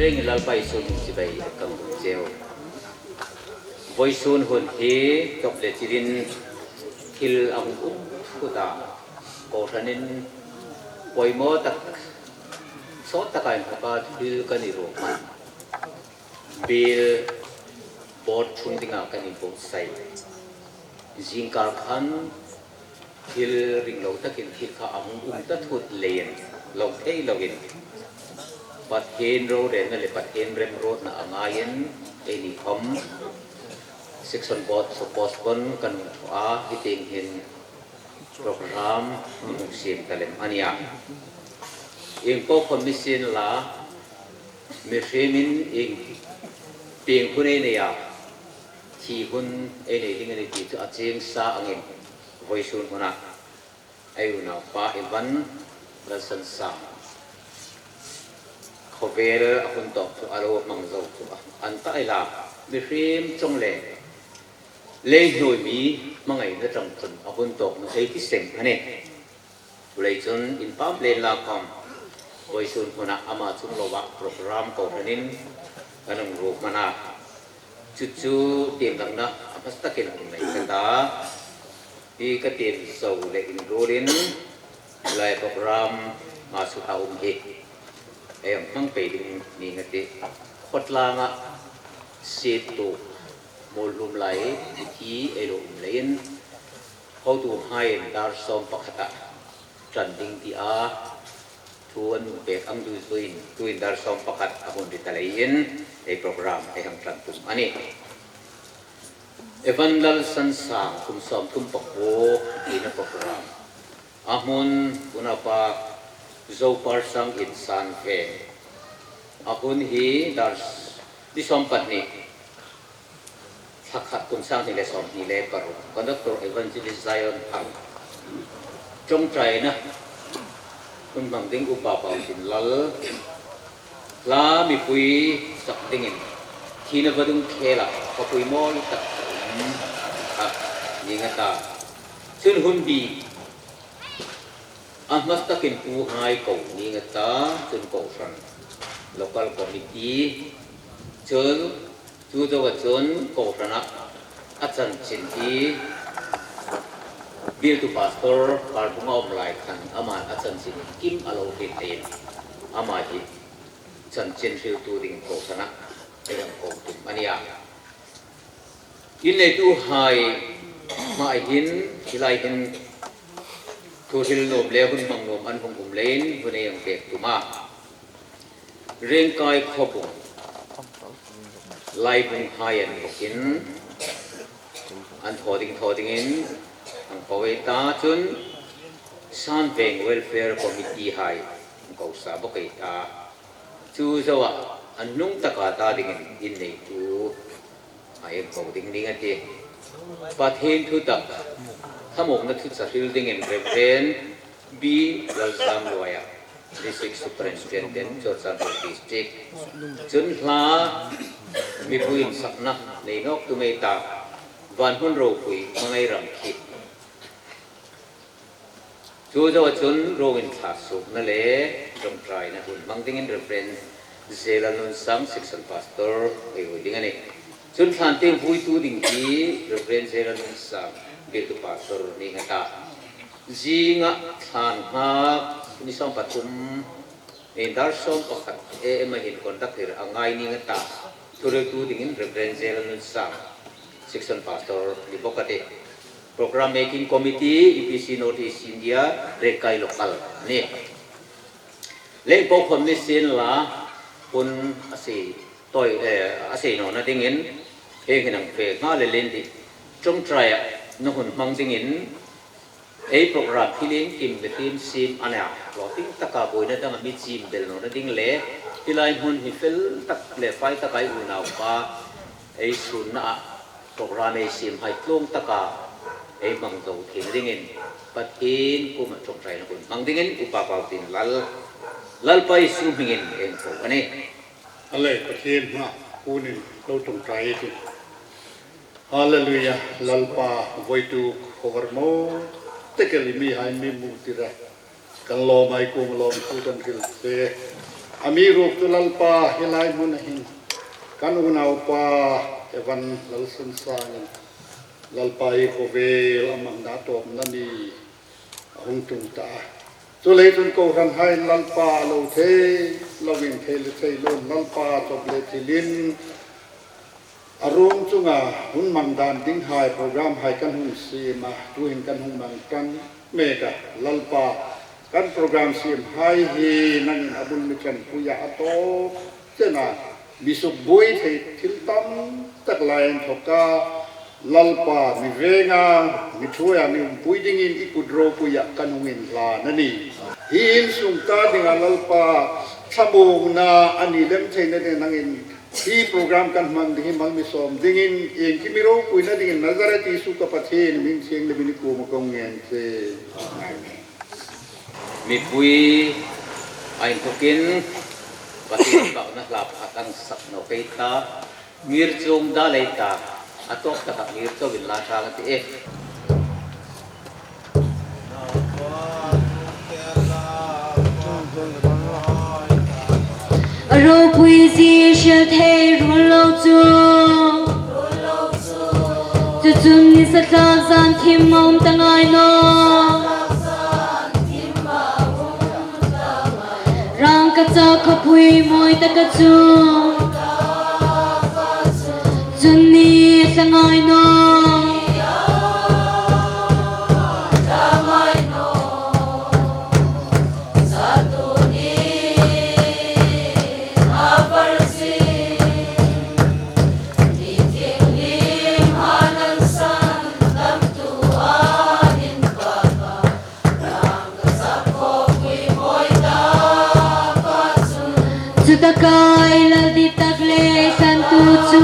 Reng in Lalpa Isu hming chibai kan buk cheu. Voisun hun hi chawp le chilin thil a hung um thut a, kohhran in pawimawh tak sawt taka in thawk a thil kan i ruahman. Bill board chung dingah kan i buatsaih. Zingkar khan Thil ring lo takin thil kha a hung um ta thut len lo thei loin Pathian rorelna le Pathian remruatna a ngaiin keini khawm Section Board suppose pawn kan hung thawh a, hitiang hin program kan hung siam ta lem a nia. Eng pawh khawm mi sin la, mihrim in eng peng hun ei nei a, thi hun ei nei ding a ni tih chu a cheng sa angin Vawisun hunah a unaupa Ivan Lalsansang khawvel a hun tawk chu a lo hmang zo chu an ta ila. Mihrim chung le lei hnuaimi hmangaihna tang chun a hun tawk nu ei ti seng a ni. Tulei cun inn pam len la khom vawisun hunah amah chung lo ah program kohhran in kan um ru hmanh ah Cucu tiamlaknak a hmasa takin hung nei ka ta. Hi ka tiam zo le in rul in Lai program ma su a um hi ei ang hmang pe ding ni nga ti. Khawtlang ah seat tu mawlhlum lai mithi ei lo um lei in hotu hmai in dar 11 ah ṭan ding ti a Thu an hmuh pek ang du zuin tuin dar 11 a hun ri talei in ei program ei hang tlan tum ani. Evan Lal San Sang kum 39 tina program a hmun unapa Zopar Sang in San ve a hun hi dar ni 12 thla khat kum 2026 Conductor Evangelist Zion Thang Tawngtaina hun hmang ding Upa Pau Tin Lal hla mipui sak dingin thina va dung khel ah khawpui mawi tak a um kha ni nga ta. Chun hun bi a hmas takin Pu Hai ko ni nga ta cun Kohhran Local Committee cun Cu do ahcun kawhhran ah a chanchin hi biltu pastor Parpung a um lai khan amah a chanchin in kim a lo hrin tein amah hi chanchin hriltu ding kawhhran ah ei ang ko tum a nia. Inn neitu hai hmai hin hilai hin thuhril nuam le hun hmang nuam an hung um lein hun ei ang pek tum a. Rengkai khuabung, Laibung hai an bawk in an thaw ding thaw ding in an ko ei ta cun Sanveng Welfare Committee hai an ko sa bawk ei ta. Cu zo ah an nung taka ta ding in inn neitu ai an ko ding ding a ti. Pathian thutak thamawkna thutsa hril ding in Rev. B. Lalzamluaia, District Superintendent, Churachandpur District. Cun hla mipui in saknak neinawk tu mei ta van hmun ropui hmangai ram khi. Cu zo ahcun ro in thla suk na le ṭongṭai na hun hmang ding in Reverend Zela Nun Sang Section Pastor ei hui ding ani. Cun thlan te vuitu ding hi Reverend Zela Nun Sang Biatu Pastor nih nga ta. Zing ah thlan hngak ni 13 in dar 11 AM ah hin conduct hi a ngai ning a ta. Thureltu ding in Reverend Zela Nun Sang Section Pastor ni bawk a ti. Program Making Committee EPC North East India Rekai Local ani. Lengpo khom ni sin la hun asi toi asi no na ding in heng hin ang fe nga le len di tawngtai ah na hun hmang ding in ei program philing kim le tim sim ana hlawhtling taka buaina dang mi chim bel no na ding le tilai hmun hi fel tak le fai takai unau pa ei chun na ah program ei sim hai tlung taka ei hmang zo thin ding in Pathian kum a tawngtai na hun hmang ding in upa pau tin lal Lalpa Jesuh hming in eng ko ani. Ale Pathian hma kunin lo tawngtai ti. Hallelujah Lalpa voitu khovar mo tekel mi hai mi mu tira kan lawm ai kum lawm thu kan hril te. A mi ruk chu Lalpa helai hmun a hin kan unaupa Evan Lalsensangin Lalpa hi khawvel a mang dah tawp na ni a hung tum ta a. Chu lei chun Kohhran hain Lalpa a lo thei loin thei le thei lun Lalpa chawp leh thilin a rum chunga hun man dan ding hai program hai kan hung sim a, tuhin kan hung man tan mek a. Lalpa kan program sim hai hi nangin a bul mi tanpuia a tawp chen a, misuk buai thei thil tam tak lai an thawk a, Lalpa mi venga mi thuaia mi umpui dingin i kut ropuiah kan hung in hlan a ni. Hi insung ta dingah Lalpa thlamungna a ni lem theihna ding nangin hi program kan hman ding hi malmisawm dingin engkim i ropuina dingin Nazareth Isu ka Pathian min thianghlim in i kum a kawng ngen che. Amen. Mipui a inthawkin Pathian bakna hla pakhat ang sak no kei ta ngir chung da lei ta a tawk takah ngir cho in la tha ka ti e. A ropui zi hril thei rul lo cu. Cucun ni satlak zan thim a um ta ngai naw. Rang ka ca khuapui mawi ta ka cu. Cun ni tla ngai naw. Cutakai lal ditak le santu cu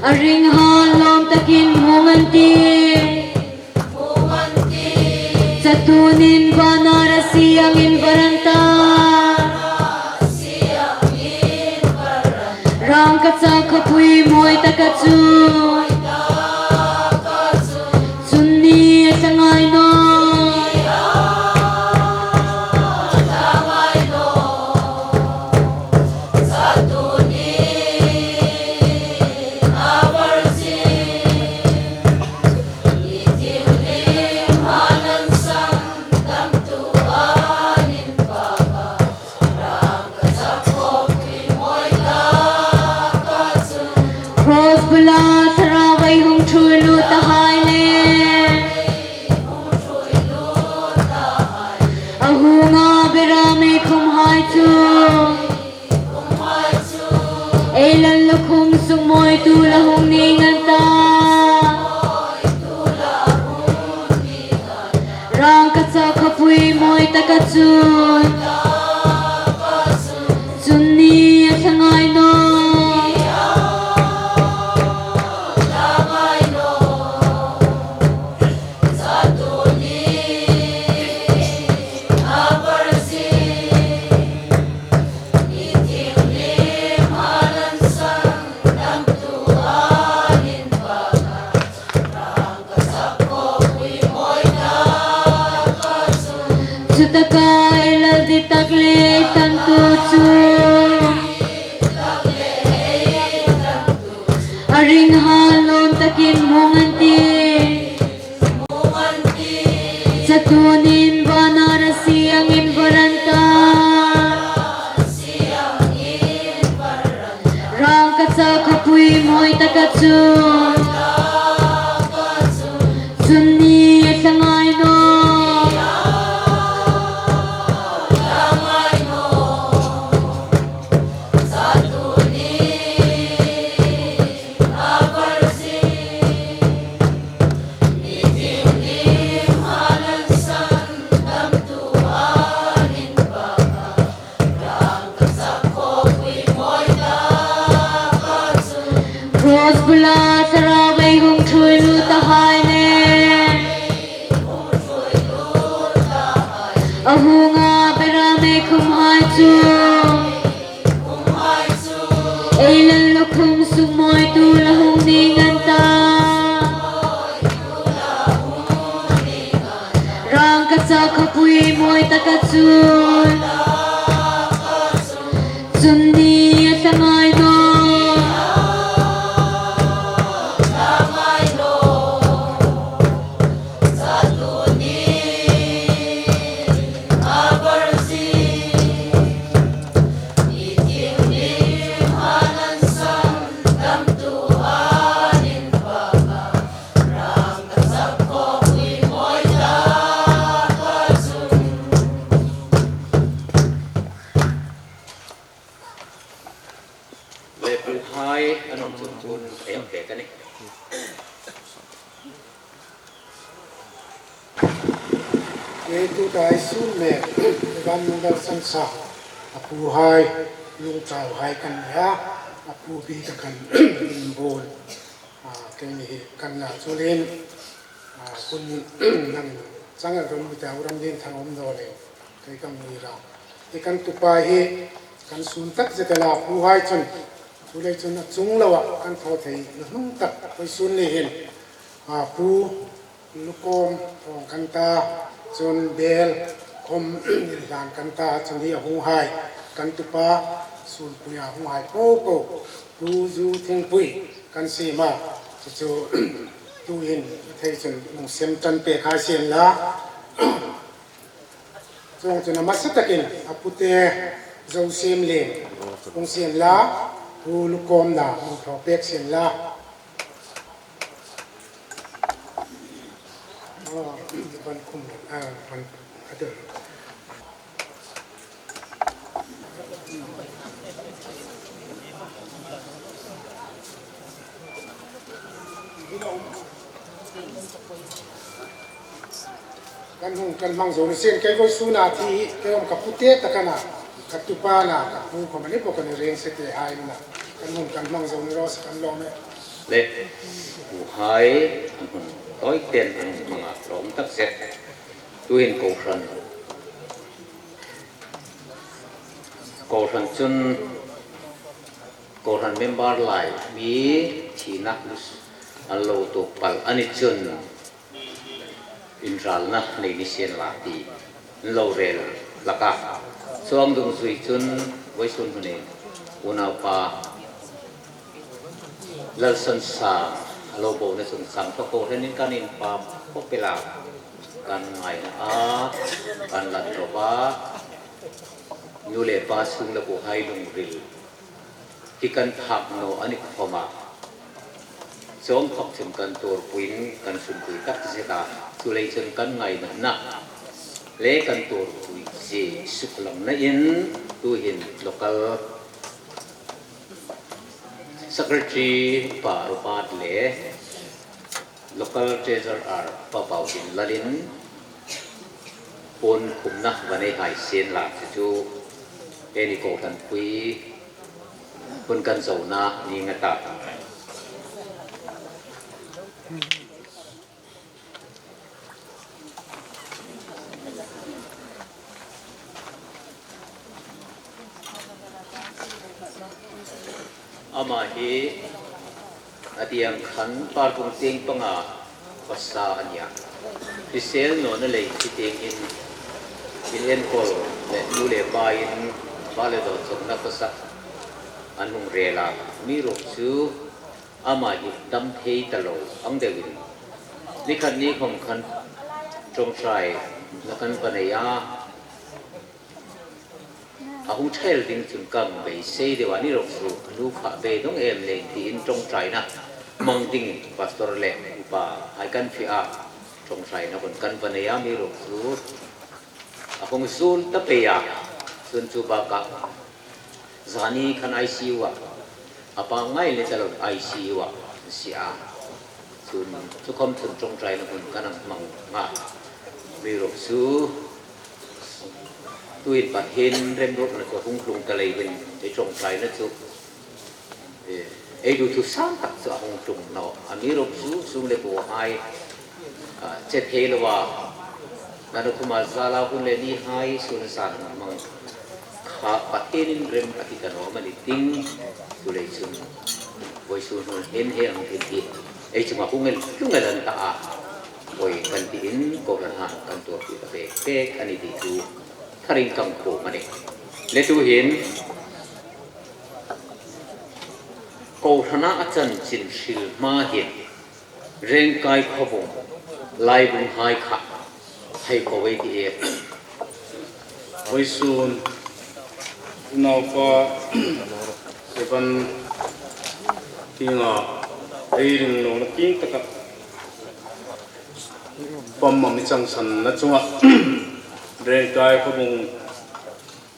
a ring han lawm takin hung an ti. Chatunin vanara siangin varanta. Rangkacha khawpui mawi taka cu. Chun ni a tla ngai nawn. Cross bula thlarau vai hung ṭhui lut a hai le. A hunga berame khum hai cu. Ei lan lukhum sungmawi tu la hung ni ngan ta. Rang ka ca khawpui mawi ta ka cun. Cun ni a thla ngai naw. Cutakai lal ditak le tantu cu a ring hal lawm takin mung an ti. Chatunin vanara siangin varanta. Rang ka ca khawpui mawi taka cu. Cun ni a tla ngai naw. Cross bula thlarau ei hung ṭhui lut a hai ne. A hunga berame khum hai cu. Ei lan lukhum sungmawi tu la hung ni ngan ta. Rang ka ca khawpui mawi taka chun. Chun ni a tla ngai nawn. Le pu hai an awm chung chun ei ang ve ka ni. Kei tu dai sun me van nung san sa a pu hai lung chau hai kan ni a, a pu bi ta kan in bawl kei ni hi kan la chulin kun nang chang ram mi ta ram din thang om no le kei kan mui ra hi kan tupa hi kan sun tak zetela pu hai chun chu lei chun a chung lo ah kan tho thei na hnung tak hoi sun ni hin pu lukom thong kan ta chun bel khom hlan kan ta chun hi a hung hai kan tupa sun puya hung hai po po pu zu thing pui kan si ma chu chu tu hin thei chun mung sem tan pe khai sian la chung chun a masa takin a pute zo sem len hung sian la pu lukom na mung tho pek sian la ban kum ban ade kan hung kan mang zo ni sen kai voi su na thi kai om ka pute takana ka tupa na ka pu ko mani po kan reng se te hai na kan hung kan mang zo ni ros kan lo me Le pu hai an hun toi ten an manga lom tak zet tuin kohhran kohhran chun kohhran member lai mi thihna an lo tuk palh ani chun inralna nei ni sian la ti an lo rel laka chuang dung zui chun vawisun hmunin unaupa Lalsan sang a lo bo na chung sang ka kohhran in kan in pa pawh kan ngai na a, kan lan lo va, nu le pa chung le ku hai lungril hi kan phak no an i khawm a, cawm khawk chun kan turpuin kan sunpui tak zet a, cu lei cun kan ngai na na le kan turpui zi suk lang na in tu hin local Secretary pa Robert le Local Treasurer pa Pau Tin Lal in pawn khumnak va nei hai sen la cucu he ni kawhhran pui hun kan zonak ni nga ta. Amah hi a tiang khan parpung ting panga pasa a nia. Hrisel nawn a lei thi ting in in enkawl le nu le pa in va le dawt cawmnak pasak an hung rel ah mi ruak cu Amah hi dam thei ta lo ang deuh in nikhat ni khom khan ṭawngṭai na kan va nei a, a hung ṭhel ding cun kang beisei deuh ah ni rawk cu a nu kha ve dong em le tiin ṭawngṭai na hmang ding pastor le upa ai kan fiah ah ṭawngṭai na von kan va nei a mi rawk cu a hung zul ta pe ah cun cu bak ah Zan i khan ICU ah a pa ngai le calo ICU ah an si a. Cun cukhom chun ṭongṭai na hmun kan ang hmang nga. Mi rok cu tuin pat hin remruat na cu hung tlung ka lei hin i ṭongṭai na cu ei du thu sang tak cu a hung tlung no. A mi rok cu sung le bu hai chet he lo wa na khuma zala hun le ni hai sun san mang Kha Pathian in rem a ti kan awm a ni ting tu lei cun voi su hnu hen he ang thil hi ei chungah ungel tlungel an ta a voi kan ti in kawhhran han kan tuar pi ta pek pek ani ti cu. tharin kang khum a ni. Le tu hin Kohhrana a chanchin hril hma hian Rengkai khawvung Laibung hai kha thei ko ei ti e. Hawisun unaupa Evan Kinga ei ring lo na king taka pam a mi changsan na chunga Rengkai khawvung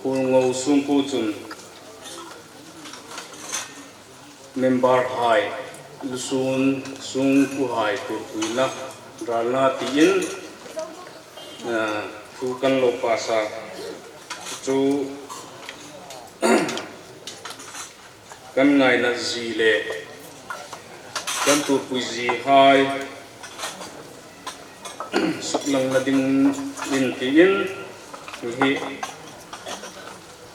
Khulngo sungku chun Member hai lusun sung pu hai turpuina ralna tiin thu kan lo pass a, chu kan ngainat zi leh kan turpui zi hai suk lang la ding in tiin hi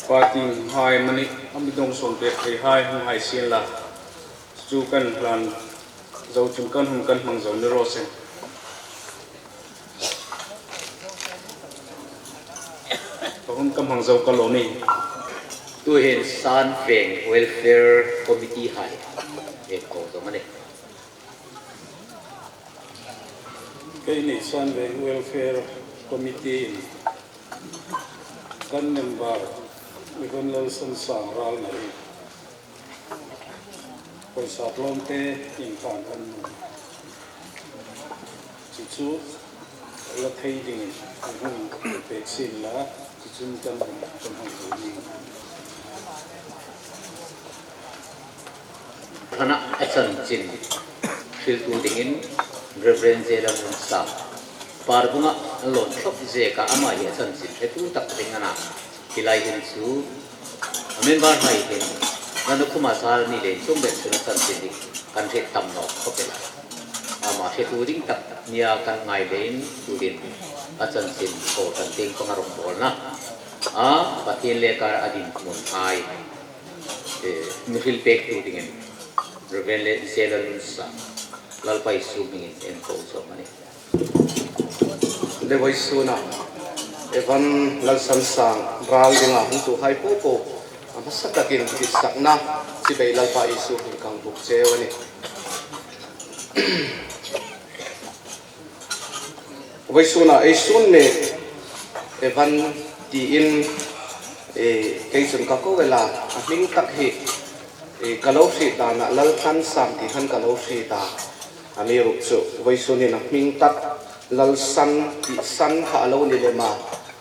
Party hai mani a mi dawng sawn pek thei hai hung hai sin la chu kan hlan zo chung kan hun kan hmang zo ni rawh se. Ka hun ka hmang zo ka lo ni. Tu hin San Veng Welfare Committee hai en ko zawng a ni. Kei nih San Veng Welfare Committee in Kan member Ivan Lalsansang ral na hi pawisa tlawmte inhlan kan hmu. Chu chu la thei dingin an hun pek sin la, chuchun kan hun kan hmang zo ding. Hmanah a chanchin hriltu dingin Rev. Zela Munsang Parbungah an lawn thlawp zek a, amah hi a chanchin hretu tak ding a na. Tilai hun chu a member hna hi hin Nanakhuma zal ni len chung ber chun a chanchin hi kan hriat tam nawk khawp e lai. Amah hretu ding tak nia kan ngai lein turin a chanchin kawhhran ting panga rawngbawlna a Pathian leh kar a dinhmun ai Mihril pek tu dingin Rev. Zela Lunsang Lalpa Isu hmingin en ko zawk a ni. Levaisuna Evan Lalsansang ral dingah hung tu hai po po a hmasa takin titsakna chibei Lalpa Isu hming kang buk cheu a ni. Vaisuna eisun me Evan tiin kei chun ka ko vela a hming tak hi ka lo hrih danah Lalthansang tih khan ka lo hrih ta a mi ruk chu Vaisunin a hming tak Lalsan tih san kha a lo ni lem a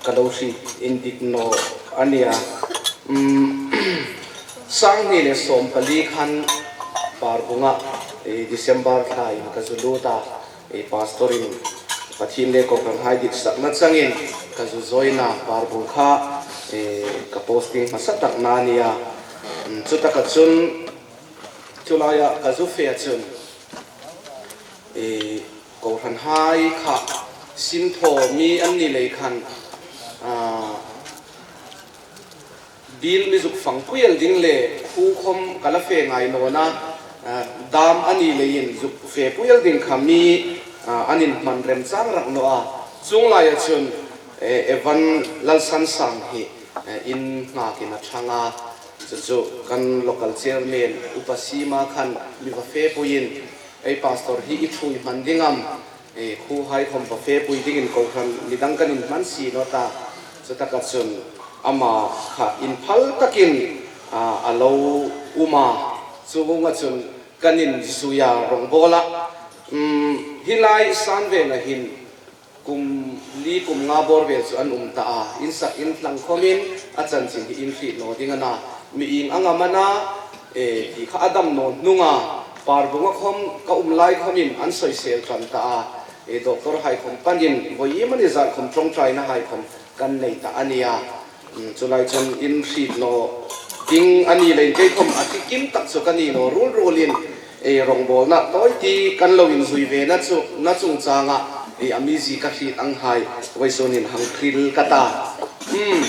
ka lo hrih indik nawh a nia. 2014 khan Parbunga December thla in ka zu lut a, Pastor in Pathian leh Kohhran hai dik sak na changin ka zu join a, Parbung kha ka posting hmasa tak na nia. Chutaka chun chulaia ka zu fe chun Kohhran hai kha Sinthaw mi an ni lei khan Dil mi zuk fang puial ding le khu khawm ka la fe ngai nawn a, dam a ni leiin zuk fe puial ding kha mi an in hman rem chang rak nawh a, chunglai ah chun Evan Lalsansang hi in nghak in a thang a, chu chu kan local chairman Upa Sima khan mi va fe puiin ei pastor hi i thui hman ding am, khu hai khawm va fe pui ding in kohhran midang kan in hman si nawt a, Chutaka chun ama kha inphal takin a lo um a, chunga chun kan in zuia rawngbawl a, hilai san vena hin kum li kum nga bawr vel chu an um ta a, in sak in hlang khawmin a chanchin hi in hrih naw ding a na, mi ing a ngam a na e ti kha a dam nawn hnung a, parbunga khawm ka um lai khawmin an sawisel tan ta a. E doctor haikhawm panin vawi mani zarhkhawm tawngtaina haikhawm kan nei ta a nia. Chulai chuan in hrit law ding a ni lein keikhawm a thi kim tak chu ka ni law rul rulin e rawngbawlna tawi ti kan lo in zui ve na chu na chungchanga e a mizi ka hrit ang hai vawi chuanin hang thril ka ta. Umm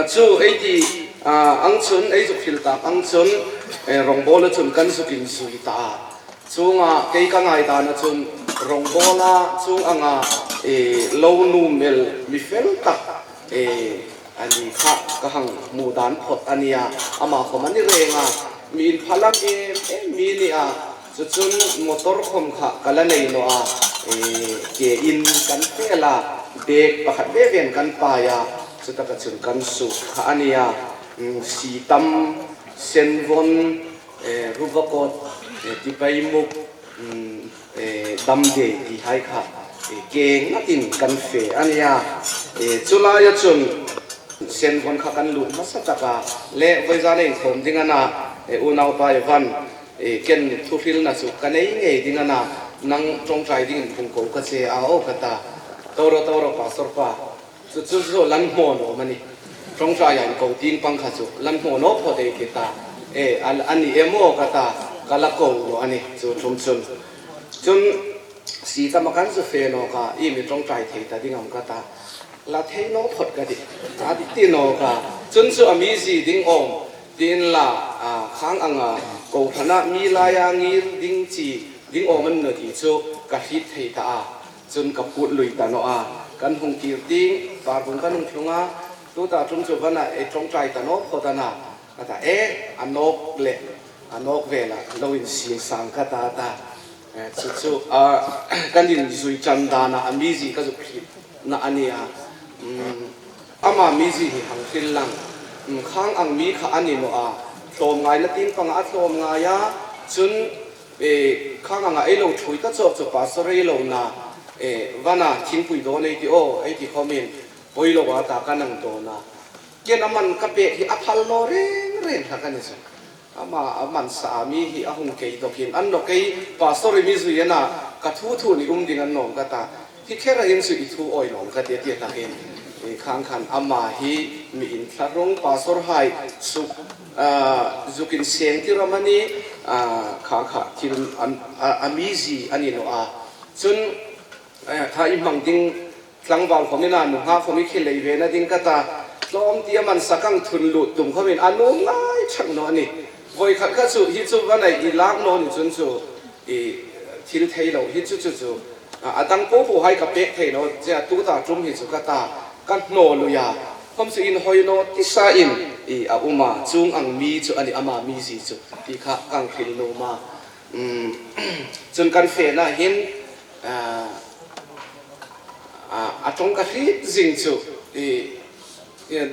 chu ei ti ang chun ei zuk hril tak ang chun e rawngbawla chun kan zuk in zui ta. Chunga kei ka ngai dan ah cun rawngbawla chung anga i lo nu mel mi fel tak E ani kha ka hang hmuh dan phawt a nia, amah khawm a ni reng a, mi inphalam em em mi nia, chuchun motor khawm kha ka la nei nawh a, e ke in kan fel a, bag pakhat ve ven kan pai a, chuta ka chun kan suh kha a nia, si tam sen vawn e ruvakawt e tipaimuk Dam ve tih hai kha ke ngatin kan fe a nia. Chulaia chun senvawn kha kan luh hmasa tak a, le Vawizana inkhawm ding a na, unaupa Evan ken thuhrilna chu ka nei ngei ding a na, nang tawngtai ding in phung ko ka che a aw ka ta, Toro toro pastor pa chu chu chu lan hmawn awm a ni, tawngtai ah in ko ting pang kha chu lan hmawn aw phawt ei ti ta e a ni em aw ka ta ka la ko lo a ni chu thum chun chun si ta makan chu fe naw ka i mi tawngtai thei ta ding ang ka ta la thei naw phawt ka ti a ti ti naw ka chun chu a mi zi ding awm tin la a khang ang a ko thana mi laia ngir ding chi ding awm an no ti chu ka hrit thei ta a Cun ka put lui ta nawh a, kan hung kir ding, parvung kan hung thlung a, tuta tum cu van ah ei tawngtai ta nawk phawt a na, ka ta e, a nawk le a nawk vel ah lo in sing sang ka ta ta, cucu a kan in zui tan dan ah a mizi ka zuk thlip na a nia, amah mizi hi hang hril lang, khang ang mi kha a ni nawh a, tlawm ngai na tin pangah a tlawm ngai a, cun E khang anga ei lo thui ta chawk chu pastor ei lo na e vana thingpui dawn ei ti aw ei ti khawmin pawi lo a ta ka nang dawn a ken a man ka pek hi a phal lo reng reng hlak a ni chu ama a man sa a mi hi a hung kei tawkin an lo kei pastor i mi zui ana ka thu thu ni um ding an nawm ka ta hi kher a hin chu i thu awi lawm ka ti a ti hlakin e khang khan ama hi mi in thlahrung pastor hai suk Zuk in seng ti ram a ni kha kha thil a mizi a ni lo a cun kha i hmang ding tlangval khom in a nu hnga khom i khi lei ve na ding ka ta tlawm ti a man sakang thun lut tum khom in a num ngai chak no a ni voi khat kha chu hi chu va nei i lak no ni cun chu i thil thei lo hi chu chu chu a dang po po hai ka pek thei lo che tu ta tum hi chu ka ta ka hno luya Khom su in hoi no tisa in i a um a chung ang mi chu ani ama mi zi chu ti kha kang hril no ma cun kan fe na hin a tong ka hrit zing chu i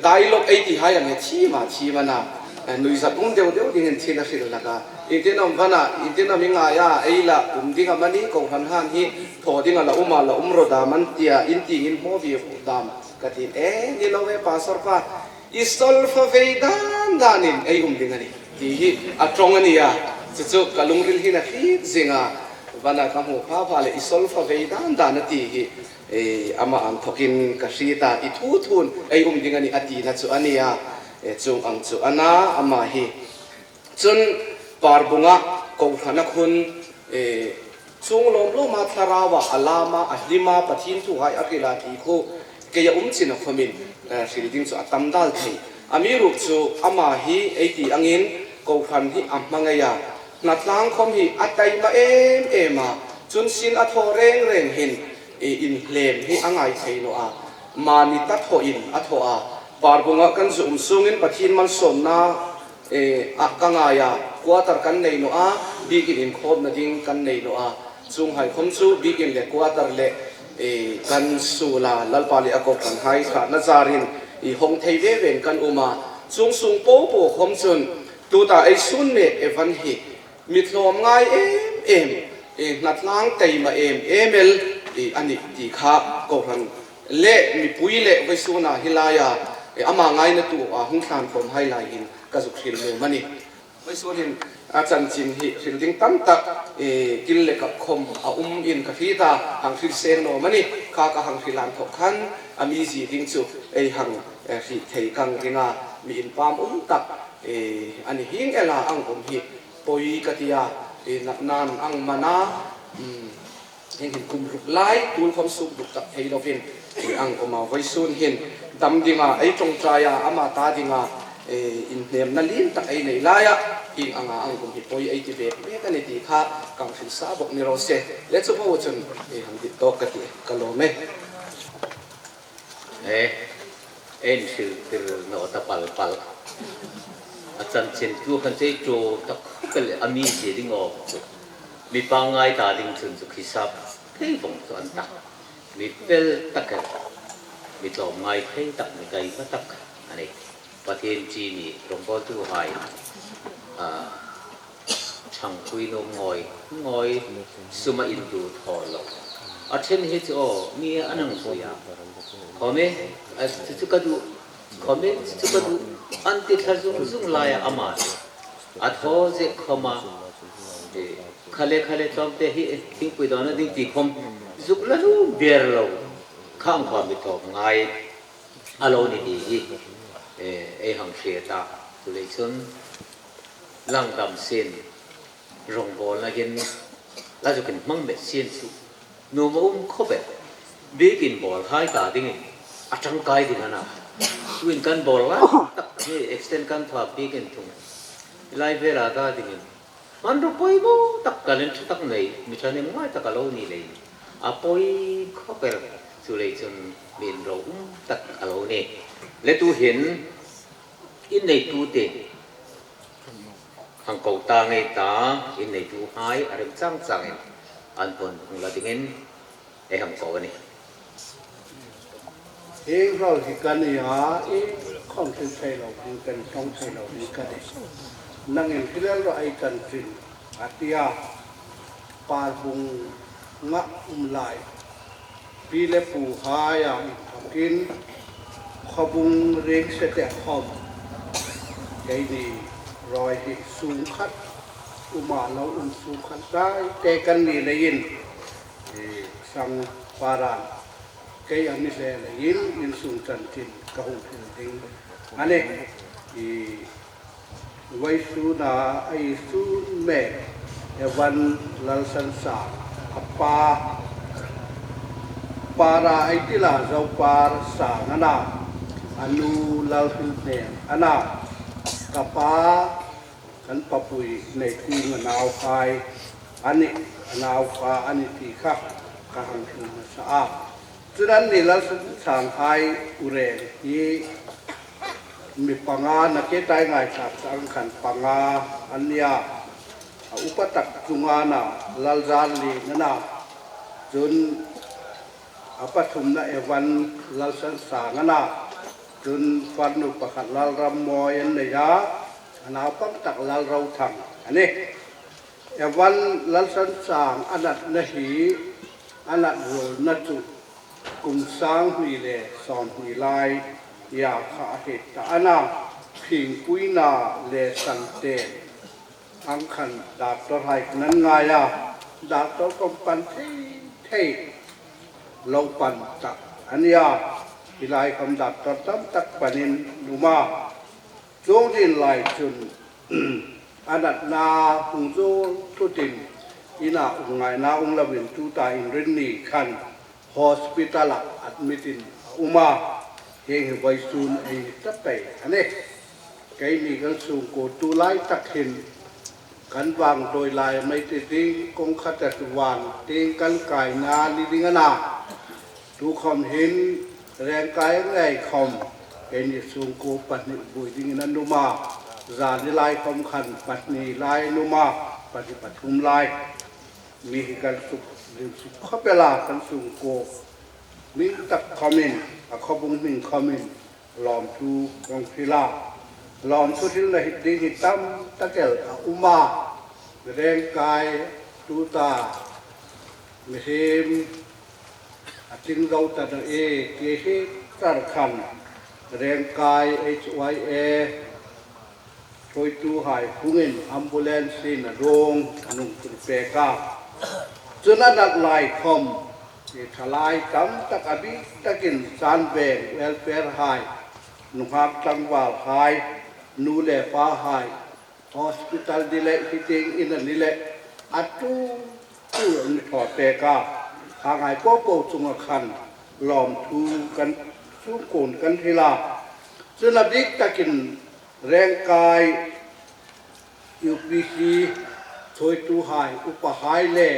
dialogue ei ti hai ang he thi ma thi ma na nui zat um deuh deuh ding in thil a hril laka intinom vana intinom inga ya ei la um ding amani ko han han hi tho ding la uma la umro da man tia in ting in mo vi dam Ka ti e, ni lo e Pastor pa, i solfa vei dan danin ei um ding a ni tih hi a tawng a ni a, chu chu ka lungril hin a hlit zing a, vana ka hmuh pha pha leh i solfa vei dan dan a tih hi amah ang thawkin ka hrit a, i thu thun ei um ding a ni a tihna chu a ni a, chung ang chu a na amah hi. Cun parbung ah kohhran a khun i chung lawmlawm ah thlarau ah a lam a, a hlim a, Pathian thu hai a hril a ti khu kei a um chin a khawm in hril ding cu a tam dal thei. A mi ruk cu amah hi ei ti angin kohhran hi a hmangei a, hnatlang khawm hi a taima em em a, cun sin a thaw rengreng hin in hlem hi a ngai thei lo a, mahni ta thawh in a thawh a, parbung ah kan zu um sungin Pathian malsawmnak A ka ngai a, quarter kan nei nawh a, bikin inkhawmna ding kan nei nawh a, chung haikhawm chu bikin leh quarter leh kan sul a, Lalpa leh a kawk kan hai thahna zarin i hawng thei ve vein kan um a, chung sung po po khawm chun tuta ei sun mek Evan hi mithlawm ngai em em, hnatlang teima em em el a nih tih kha Kohhran leh mipui leh vawisuna hi laia amah ngaina tu a hungthlan khawm hai lai in ka zuk hril mum a ni. Vawisun in a chanchin hi hril ding tam tak kil leh kap khawm a um in ka hri ta, hang hril seng nawm a ni. Kha ka hang hrilan thawk khan a mi zi ding chu ei hang hrih thei kang ringa mi in pam um tak a ni hing ela ang awm hi pawi ka tia natnan ang man a. Heng hin kum ruk lai tul khawm suk duk tak thei lovin i ang awm a, vawisun hin dam dinga ei tawngtai a, ama ta dinga inhnemna lim tak ei nei laia hing anga ang kum hi pawi ei ti vek vek a ni tih kha kang hrilh sa bawk ni rawh se. Le chu ho chun ei han dik tawk ka ti ka lawm e. E. En hril tir naw ta pal pal. A chanchin tu khan chei ṭaw tak khawp le a mi zia ding awk chu mi pangngai ta ding chun chu khisap thei vawng chu an tak. Mi fel tak el, mi tlawmngai thei tak, mi taima tak a ni. Pathian chi nih rawngbawltu hai Thangpui nu ngawi ngawi sum a in duh thaw lo. A then hi chu aw mi a nang pui a, khawm e chu chu ka duh, khawm e chu chu ka duh an ti thla zung zung lai a amah chu a thaw zeh khawm a, khale khale tlawm te hi thingpui dawn a ding ti khawm zuk la lu ber lo khang khua mi tlawm ngai a lo ni ti hi ei hang hria ta chu lei chun. Langdam sin rawngbawlna hin la zukin hmang met sin chu nuam a um khawp e. Bikin bawl hai ta dingin a tangkai ding ana. Tuin kan bawl lai tak hi extend kan tha bikin thung lai vela ta dingin hmanraw pawimawh tak talent tha tak nei mi thahnem ngai tak a lo ni lei a pawi khawp er chu lei chun mi inro um tak a lo ni. Le tu hin Inneitute ang ko ta ngei ta inneitu hmai a rem changchang in an pawn hmu la dingin ei hang ko a ni. Eng ral hi ka ni a, i khawm thil thei lo ding kan tawng thei lo ding ka ni. Nangin hilel rawh ei kan ṭin a tia parbung ngah um lai Pi le pu hai ah in thawkin khuabung ring seteh khom kei nih rawi hi sungkhat um ah lo um sungkhat dai te kan ni lei in sang paran kei a mi hle lei in insung chanchin ka hung thil ding ani i Vaisuna ai sun mek Evan Lalsansang a pa Para ai tila Zopar sang ana a nu Lalhrilhnem ana ka pa kan papui nei kung a nau hai ani a nau fa ani ti kha ka hang thil hmasa a chuan ni Lalsansang hai ureng hi Mi panga na ke tai ngaithlak chu ang khan panga an nia. A upa tak chunga na Lalzan li na na cun a pathumna Evan Lalsansanga na cun farnu pakhat Lalrammawi an nei a, a naupang tak Lalrothang a ni. Evan Lalsansang a natna hi a nat rualna chu kum 2020 lai ya kha a hit ta ana phingpui na le sante ang khan doctor hai nan ngai a doctor kom pan thei thei lo pan tak ania hilai kam doctor tam tak panin numa Chung din lai cun a natnak hung cu thutin inn ah um ngainak um loin tuta in rinni khan hospital ah admit in a um a heng hi voi sun ei tapei ani. Kei nih kan sungkaw tu lai tak hin kan vang doi lai mei ti ding kong khat at wan ting kan kai na ni ding ana. Tu khom hin rengkai ngei khom kei nih sungkaw pahnih bui ding in an um a zan i lai khom khan pahnih lai an um a pahnih pathum lai mi hi kan suk lim suk khopela kan sungkaw min tak khom in a khobung hming khom in lawmthu kong hrila lawmthu hril na hit ding hi tam takel a uma rengkai tuta mihim A tling zo ta dah i ti hi tar khan Rengkai HYA hruaitu hai hung in ambulance in a dawng a nung tur pek a. Cun a nat lai khom i thalai tam tak a bik takin Sanveng welfare hai, nungak tlangval hai, nu le pa hai, hospital dile hiting in an i leh atu tu an i thaw pek a kha ngai popo chunga khan lawmthu kan chungkawn kan hril a cun a bik takin rengkai UPC hruaitu hai upa hai le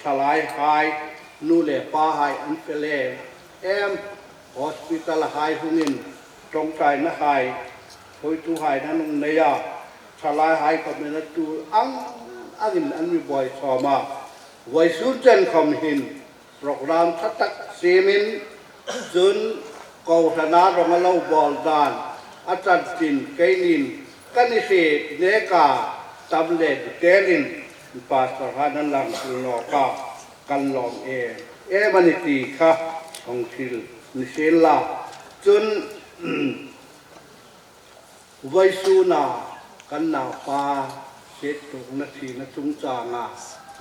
thalai hai nu le pa hai an fel em em hospital hai hungin. Tawngtaina hai, hawitu hain an awm nei a, thalai hai khawmin a tul ang angin an mi buai chhawm a, Vawisun chen khawm hin program tha tak siamin cun Kohhrana rawng a lo bawl dan a chanchin keinin kan i hre nek a, tam leh detail in Pastor han an lang thil nawk a, kan lawm em em a ni ti kha hawng thil ni hrin la. Cun Vaisuna kan naupa chettukna thihna chungchanga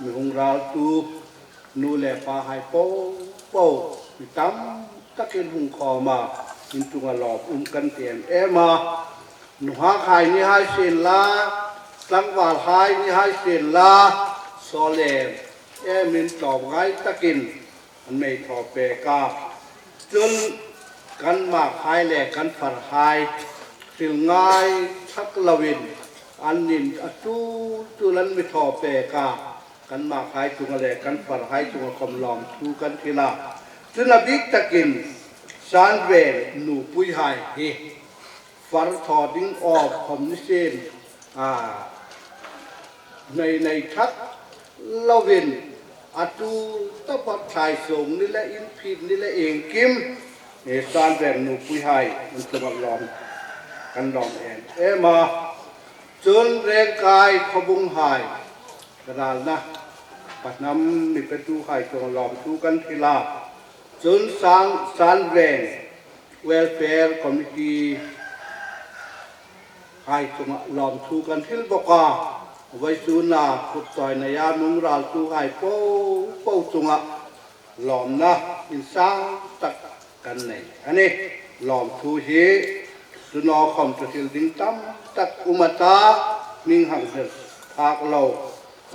mihung raltu nu leh pa hai po po mi tam takin hung khawm a, inchunga lawm um kan ti em em a. Nuhak hai ni hai sin la, tlangval hai ni hai sin la, sawl em emin tlawmngai takin an mei thaw pek a. Cun kan mak hai le kan far hai thil ngai thak loin an nin a tul tul an mi thaw pek a. Kan mak hai chunga le kan far hai chunga khawm lawm thu kan thil a. Cun a bik takin Sanven nupui hai hi Far thaw ding awk khawm ni sin a nei nei that lovin a tu tapa thlai sung ni le in phit ni le engkim he san veng nupui hai an chungah lawm kan lawm em em a. Cun Rengkai khuabung hai ralna pahnam mipetu hai chung lawm thu kan thil a. Cun sang san veng Welfare Committee hai chungah lawmthu kan hrilh bawk a, Vaisuna kutchawi neia nung raltu hai po po chungah lawmna insang tak kan nei a ni. Lawmthu hi tunaw khawm chu thil ding tam tak um ata hming hang hmel phak lo,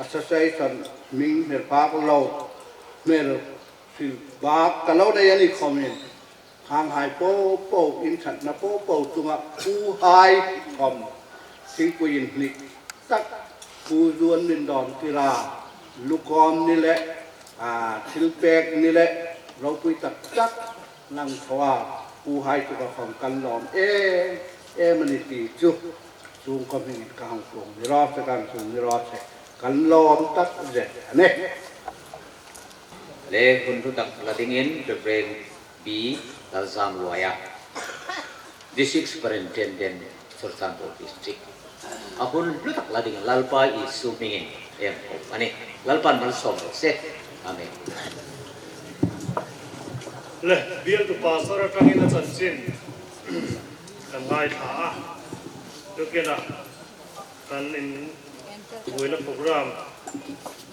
Association hming hmel phak lo, hmel hrilh bak ka lo nei a ni khawmin Hang hai po po in thatna po po chunga pu hai khawm thingpui in hnik tak pu zuan min dawn tira lukawm ni leh thil pek ni leh ropui tak tak lang tho a pu hai chu ka khawm kan lawm em em a ni ti chu chung ka hming in ka hang tlung ni rawh se kan tlung ni rawh se kan lawm tak zet a ni. Le hun hlu tak la dingin Rev. Pi Lalzamluaia, District Superintendent, Churachandpur District, a hun hlu tak la ding Lalpa Isu hmingin em awm a ni. Lalpa'n malsawm rawh se. Amen. Le bialtu pastor atangin a chanchin kan ngaithla a, tukinah kan in buaina program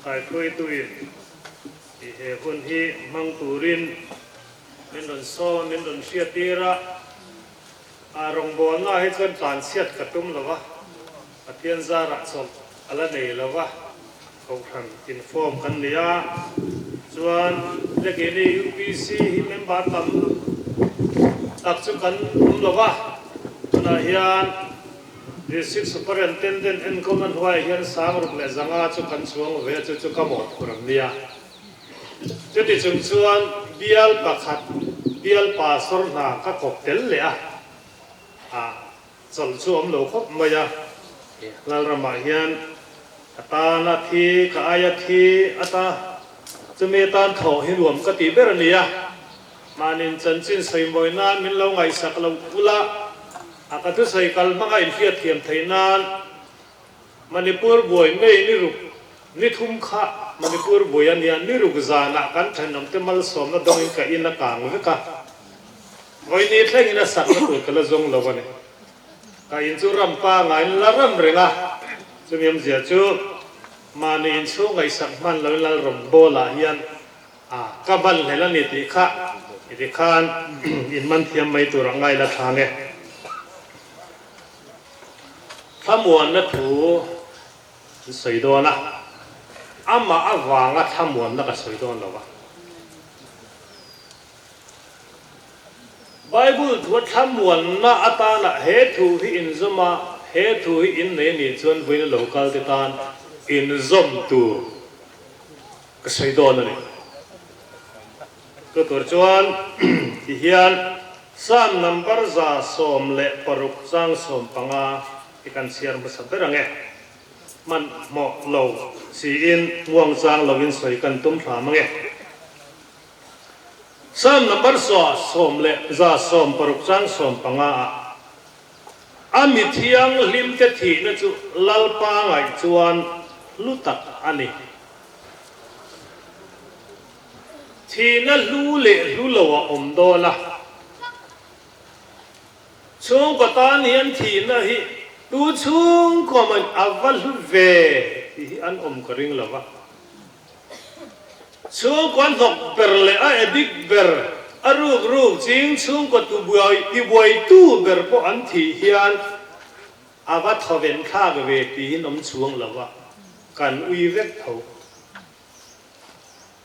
kaihruaituin I he hun hi hmang turin min rawn sawm a, min rawn hriattir a. A rawngbawlna ah hi chuan tlanchhiat ka tum lo va, Pathian zarah chawlh a la nei lo va, Kohhran inform kan ni a. Chuan Lekini UPC hi member tam tak chu kan awm lo va, tunah hian District Superintendent enkawlna hnuaiah hian 6500 chu kan chuang ve a, chu chu ka mawhphurh an nia. Chuti chung chuan bial pakhat bial pastor hna ka kawp tel leh a, a chawlh chu awm lo khawp mai a. Lalramah hian ka tan a thi, ka aia thi ata chumi atan thawh hi nuam ka tih ber a ni a. Mahni'n chanchin sawimawi nan min lo ngaihsak loh ula, a ka thusawi kal hmanga inhriatthiam theih nan Manipur buai May ni ruk ni thum kha Manipur buai a nia, ni ruk zanah kan thenawmte malsawmna dawngin ka in a kang vek a, vawini thlengin a sakna tur ka la zawng lo a ni. Ka in chu ram pangaiin la ram reng a, chumi awmzia chu mahni inchhung ngaihsak hman loin Lalrawngbawl ah hian A, ka ban hlel a ni tih kha i ti khan in man thiam mai tur a ngai la thlang e. Thlamuanna thu an sawi dawn a, amah avanga thlamuanna ka sawi dawn lo va. Bible thua thlamuanna atana he thu hi inzawm a, he thu hi innei a nih chuan vawiin a lo kal te tan inzawm tur. Ka sawi dawn a ni. Chu tur chuan ti hian Salm number 116 chang 15 hi kan chhiar hmasa ber ang e. Hmanhmawh lo siin muangchang loin sawi kan tum hram ang e. Salm number 116 chang 15 ah A mi thianghlimte thihna chu Lalpa ngaih chuan hlu tak a ni. Thihna hlu leh hlu lo a awm dawn a. Chhungkaw tan hian thihna hi tu chhungkaw mah a va hlu ve tih hi an awm ka ring lo va. Chhungkaw an hnawk ber leh a addict ber, a ruk ruk ching chhungkaw tibuaitu ber pawh an thih hian a va thawven thlak ve tiin awm chhuang lo va, kan ui vek tho.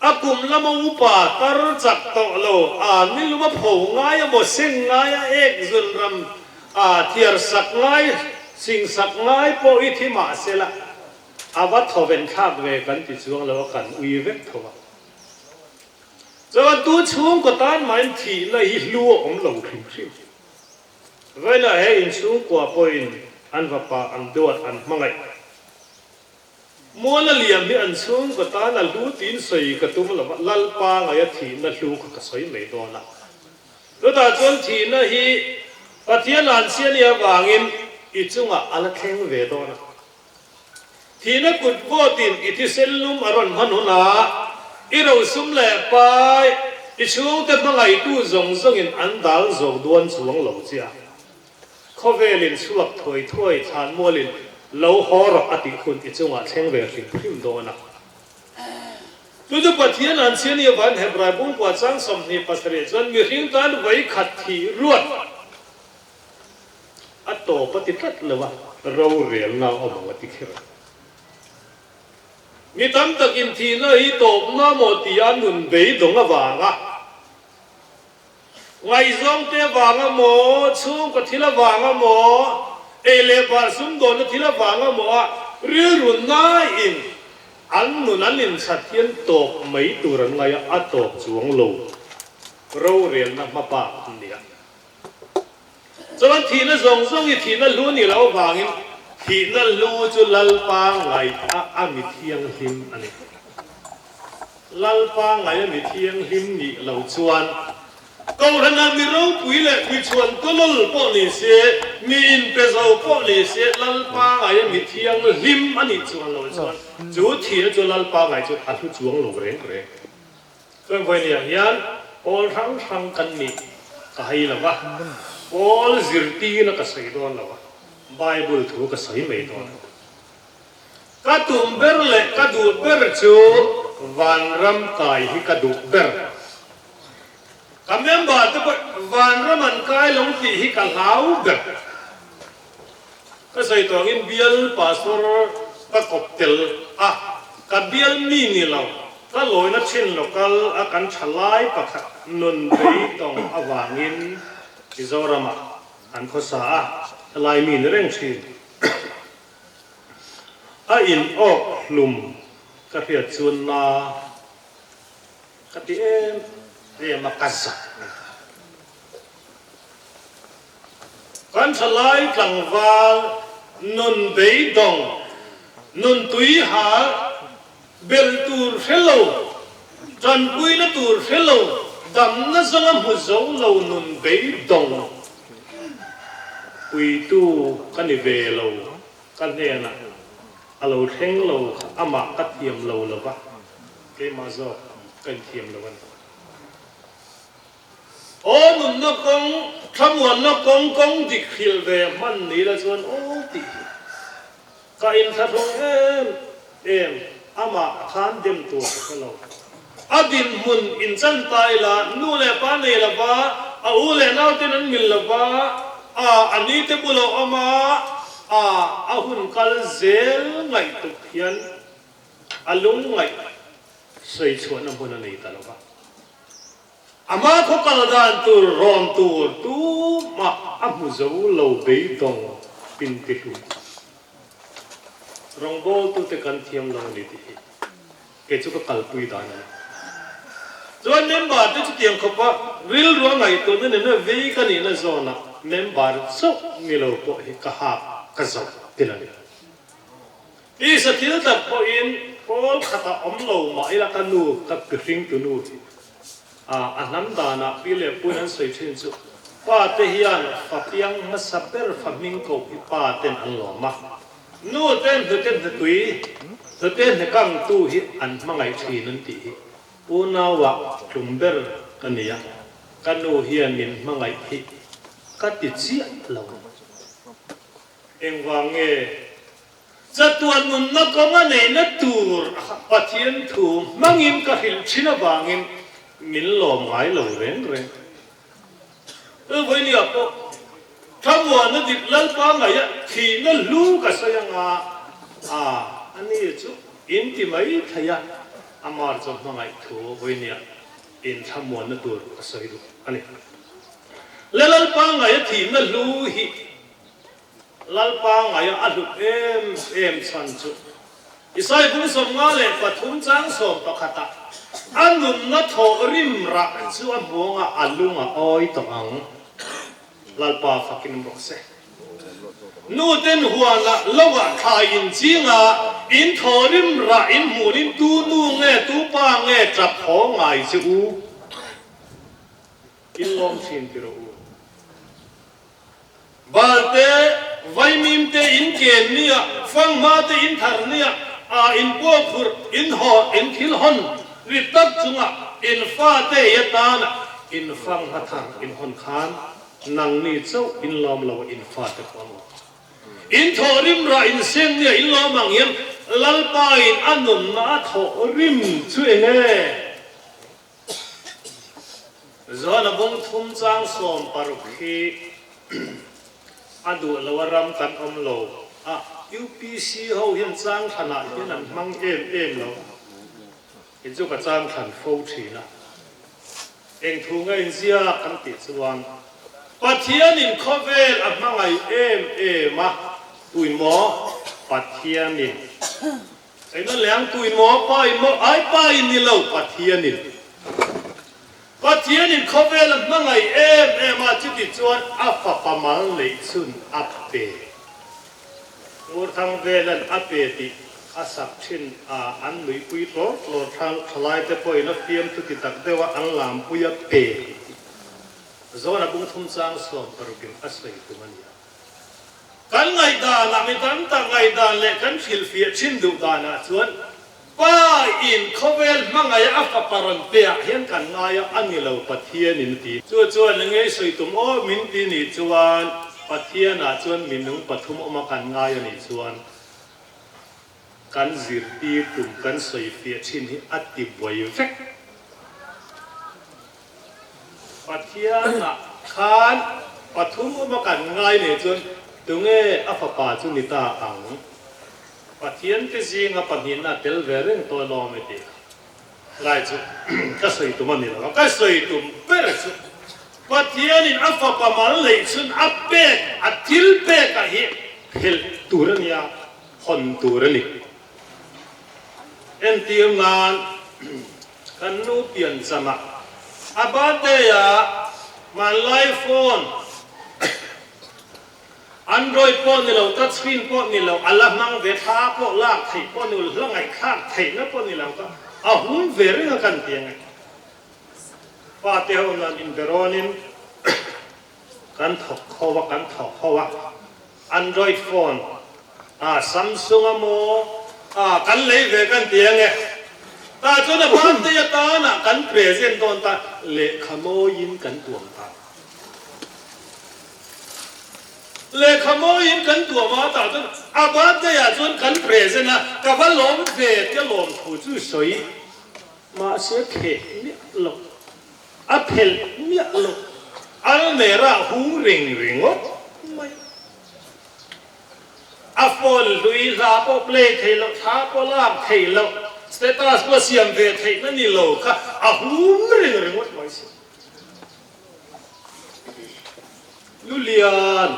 A kum lama upa tar chak tawh lo, a niluma pho ngai a maw seng ngai a ek zun ram a thiar sak ngai, sing sak ngai pawh i thi mah sela a va thawven thlak ve kan ti chuang lo a kan ui vek tho a. Chuan tu chhungkaw tan mahin thihna hi hlu a awm lo hrim hrim. Vawiinah he inchhungkua pawhin an vapa an duat an hmangaih. Mual a liam hi an chhungkaw tan a hlu tiin sawi ka tum lo va, Lalpa ngaia thihna hlu kha ka sawi mai dawn a. Chutah chuan thihna hi Pathian an chhia nia avangin i chungah a la thleng ve dawn a. Thihna kut vawtin i thisen lum a rawn hman hunah i rosum leh pai i chhungte hmangaihtu zawng zawngin an dal zawk duan chuang lo che a. Khawvelin chhuak thuai thuai thlan mualin lo haw rawh a tih hun i chungah thleng ve hrim hrim dawn a. Chu chu Pathian an chhia ni avangin Hebrai bungkua chang 27 chuan mihring tan vawi khat thih ruat a tawp a ti tlat lo a, rorelna a awm ang a ti kher a. Mi tam takin thihna hi tawpna maw tia nun beidawng avanga Ngaihzawngte avanga maw, chhungkaw thil avanga maw, ei leh bar sumdawnna thil avanga maw a rilru naiin an nun an inchhat hian tawp mai tur an ngai a, a tawp chuang lo. Rorelna hma bak an ni a. Chuan thihna zawng zawng hi thihna hlu a nih loh avangin thihna hlu chu Lalpa ngaih a a mi thianghlim a ni. Lalpa ngaih a mi thianghlim nih lo chuan Kohhranah mi ropui leh mi chhuan tawlawl pawh ni se, mi inpe zo pawh ni se Lalpa ngaih a mi thianghlim a nih chuan lo chuan chu thihna chu Lalpa ngaih chu a hlu chuang lo reng reng. Chuan vawinia hian pawl hrang hrang kan nih ka hai lo va, pawl zirtirna ka sawi dawn lo va, Bible thu ka sawi mai dawn a. Ka tum ber leh ka duh ber chu vanram kai hi ka duh ber. Ka member te pawh vanram an kai lo tih hi ka hlau ber. Ka sawi tawh angin bial pastor ka kawp tel a, ka bial mi ni lo, ka lawina thin local a kan tha lai pakhat nun beidawng avangin Mizoramah an khawsa a, helai mi ni reng thin. A in awk hlum ka hriat chuan na ka ti em em a, ka zak a ni. Kan thalai tlangval nun beidawng, nun tui hal, belh tur hre lo, tanpuina tur hre lo, damna zawnga hmu zo lo nun beidawng puitu ka ni ve lo, ka hnenah a lo thleng lo kha amah ka thiam lo lova, keimah zawk ka inthiam lo a ni. Aw nunna kawng, thlamuanna kawng, kawng dik hrilh ve hman ni la chuan aw tih hi ka inthlahrung em em, amah khan dem tur ka hre lo. A dinhmun inchan ta ila, nu leh pa nei lova, a u leh nauten an mil lova, a a ni te bulah awm a, a a hun kal zel ngaihtuk hian a lungngaih sawi chhuahna hmun a nei ta lova. Ama khaw kal dan tur rawn tur tumah a hmu zo lo beidawng pin ti hlum. Rawngbawltute kan thiam lo a ni tih hi kei chu ka kalpui dan a ni. Chuan member te chutiang khawpa rilru a ngaihtuahna nena vei ka nihna zawnah member chauh ni lo pawh hi ka hak ka zawh tel a ni. Tisa thil tak pawhin pawl khatah awm lo mah ila ka nu ka pihringtu nu hi a a hnam danah pi leh puin an sawi thin chu pa te hian fa piang hmasa ber fa hming koh hi pa ten an lawm a, nu ten hnute hnutui hnute hnekangtu hi an hmangaih thin an tih hi Unauah tlum ber ka ni a, ka nu hian min hmangaih hi ka ti chiah lo. Engvang nge chatuan nunna kawnga neihna tur Pathian thu hmangin ka hrilh thin avangin min lawm ngai lo reng reng. Vawinia pawh thlamuanna dik Lalpa ngaia thihna hlu ka sawi anga, a ani chu in ti mai thei a, amar chu hmangaih thu vawinia in thlamuanna tur ka sawi duh a ni. Le Lalpa ngaia thihna hlu hi Lalpa ngaia a hlut em em chhan chu Isai bung 53 chang 11 ah a nunna thawh rim rah chu a hmuangah a lung a awi tawh ang. Lalpa fakin rawh se. Nu ten huanah loah thlai in chinga in thawh rim rah in hmuhin tu nu nge tu pa nge tap haw ngai che u? In lawm thin ti rawh u. Bal te, vaimim te in ken nia, fanghma te in thar nia, a in puaphurh, in haw, in thil hawn ri tak chunga in fa te i atana in fanghma thar in hawn khan nangni chauh in lawm lo a in fa te pawh an lawm. In thawh rim rah in seng nia in lawm ang hian Lalpa in a nunna a thawh rim chu eng e? Johana bung thum chang 60 hi a duh lo a ram kan awm lo a, UPC ho hian chang thlanah hian an hmang em em lo. Kei chu ka chang thlan fo thin a. Eng thu nge inziak kan tih chuan Pathianin khawvel a hmangaih em em a, tuimaw Pathianin Eng a leng tu in maw pa in maw ai pa in ni lo Pathian in Pathian in khawvel a hmangaih em em a chuti chuan a fapa mal neih chhun a pe Ngurthang velan a pe tih a sak thin a an nuihpui tlawr tlawr thal thalai te pawhin a fiamthu ti tak deuh a an lampui a pe tih Zawna bung thum chang 60 in a sawi tum a nia. Kan ngaihdanah mi tam tak ngaihdan leh kan hrilhfiah thin duh danah chuan Pa in khawvel hmangaih a fapa rawn pe ah hian kan ngai a, a ni lo Pathian in a ti. Chu chuan eng nge i sawi tum aw min ti nih chuan Pathian ah chuan minung pathum awm a kan ngai a nih chuan kan zirtir tum kan sawifiah thin hi a ti buai vek. Pathian ah khan pathum awm a kan ngai nei chuan tunge a fapa chu ni ta ang? Pathian te zinga pahnihna a tel ve reng tawh alawm i tih lai chu ka sawi tum a ni lo a, ka sawi tum ber chu Pathianin a fapa mal neih chhun a pek a thil pek ah hi phelh tur a nia, hawn tur a ni. Entir nan kan nu pianchama a birthday ah hmanlai phone Android pawh ni lo, touch screen pawh ni lo, a la hmang ve thla pawh lak theih pawh ni lo, hla ngaihthlak theihna pawh ni lo kha a hum ve reng a kan ti ang e. Pa te ho nan inberawnin kan thawk ho a, kan thawk ho a, Android phone a Samsung a maw a kan lei ve kan ti ang e. Tah chuan a birthday atana kan present dawn ta lehkha mawiin kan tuam ta. Lehkha mawiin kan tuam a tah chuan a birthday ah chuan kan present a, ka va lawm ve tia lawm thu chu sawi mahse pheh miah lo. A phelh miah lo. Almera hung reng ringawt mai. A phone hlui hla pawh play thei loh, thla pawh lak thei loh, status pawh siam ve theihna ni lo kha a hum reng ringawt mai si. Lulian,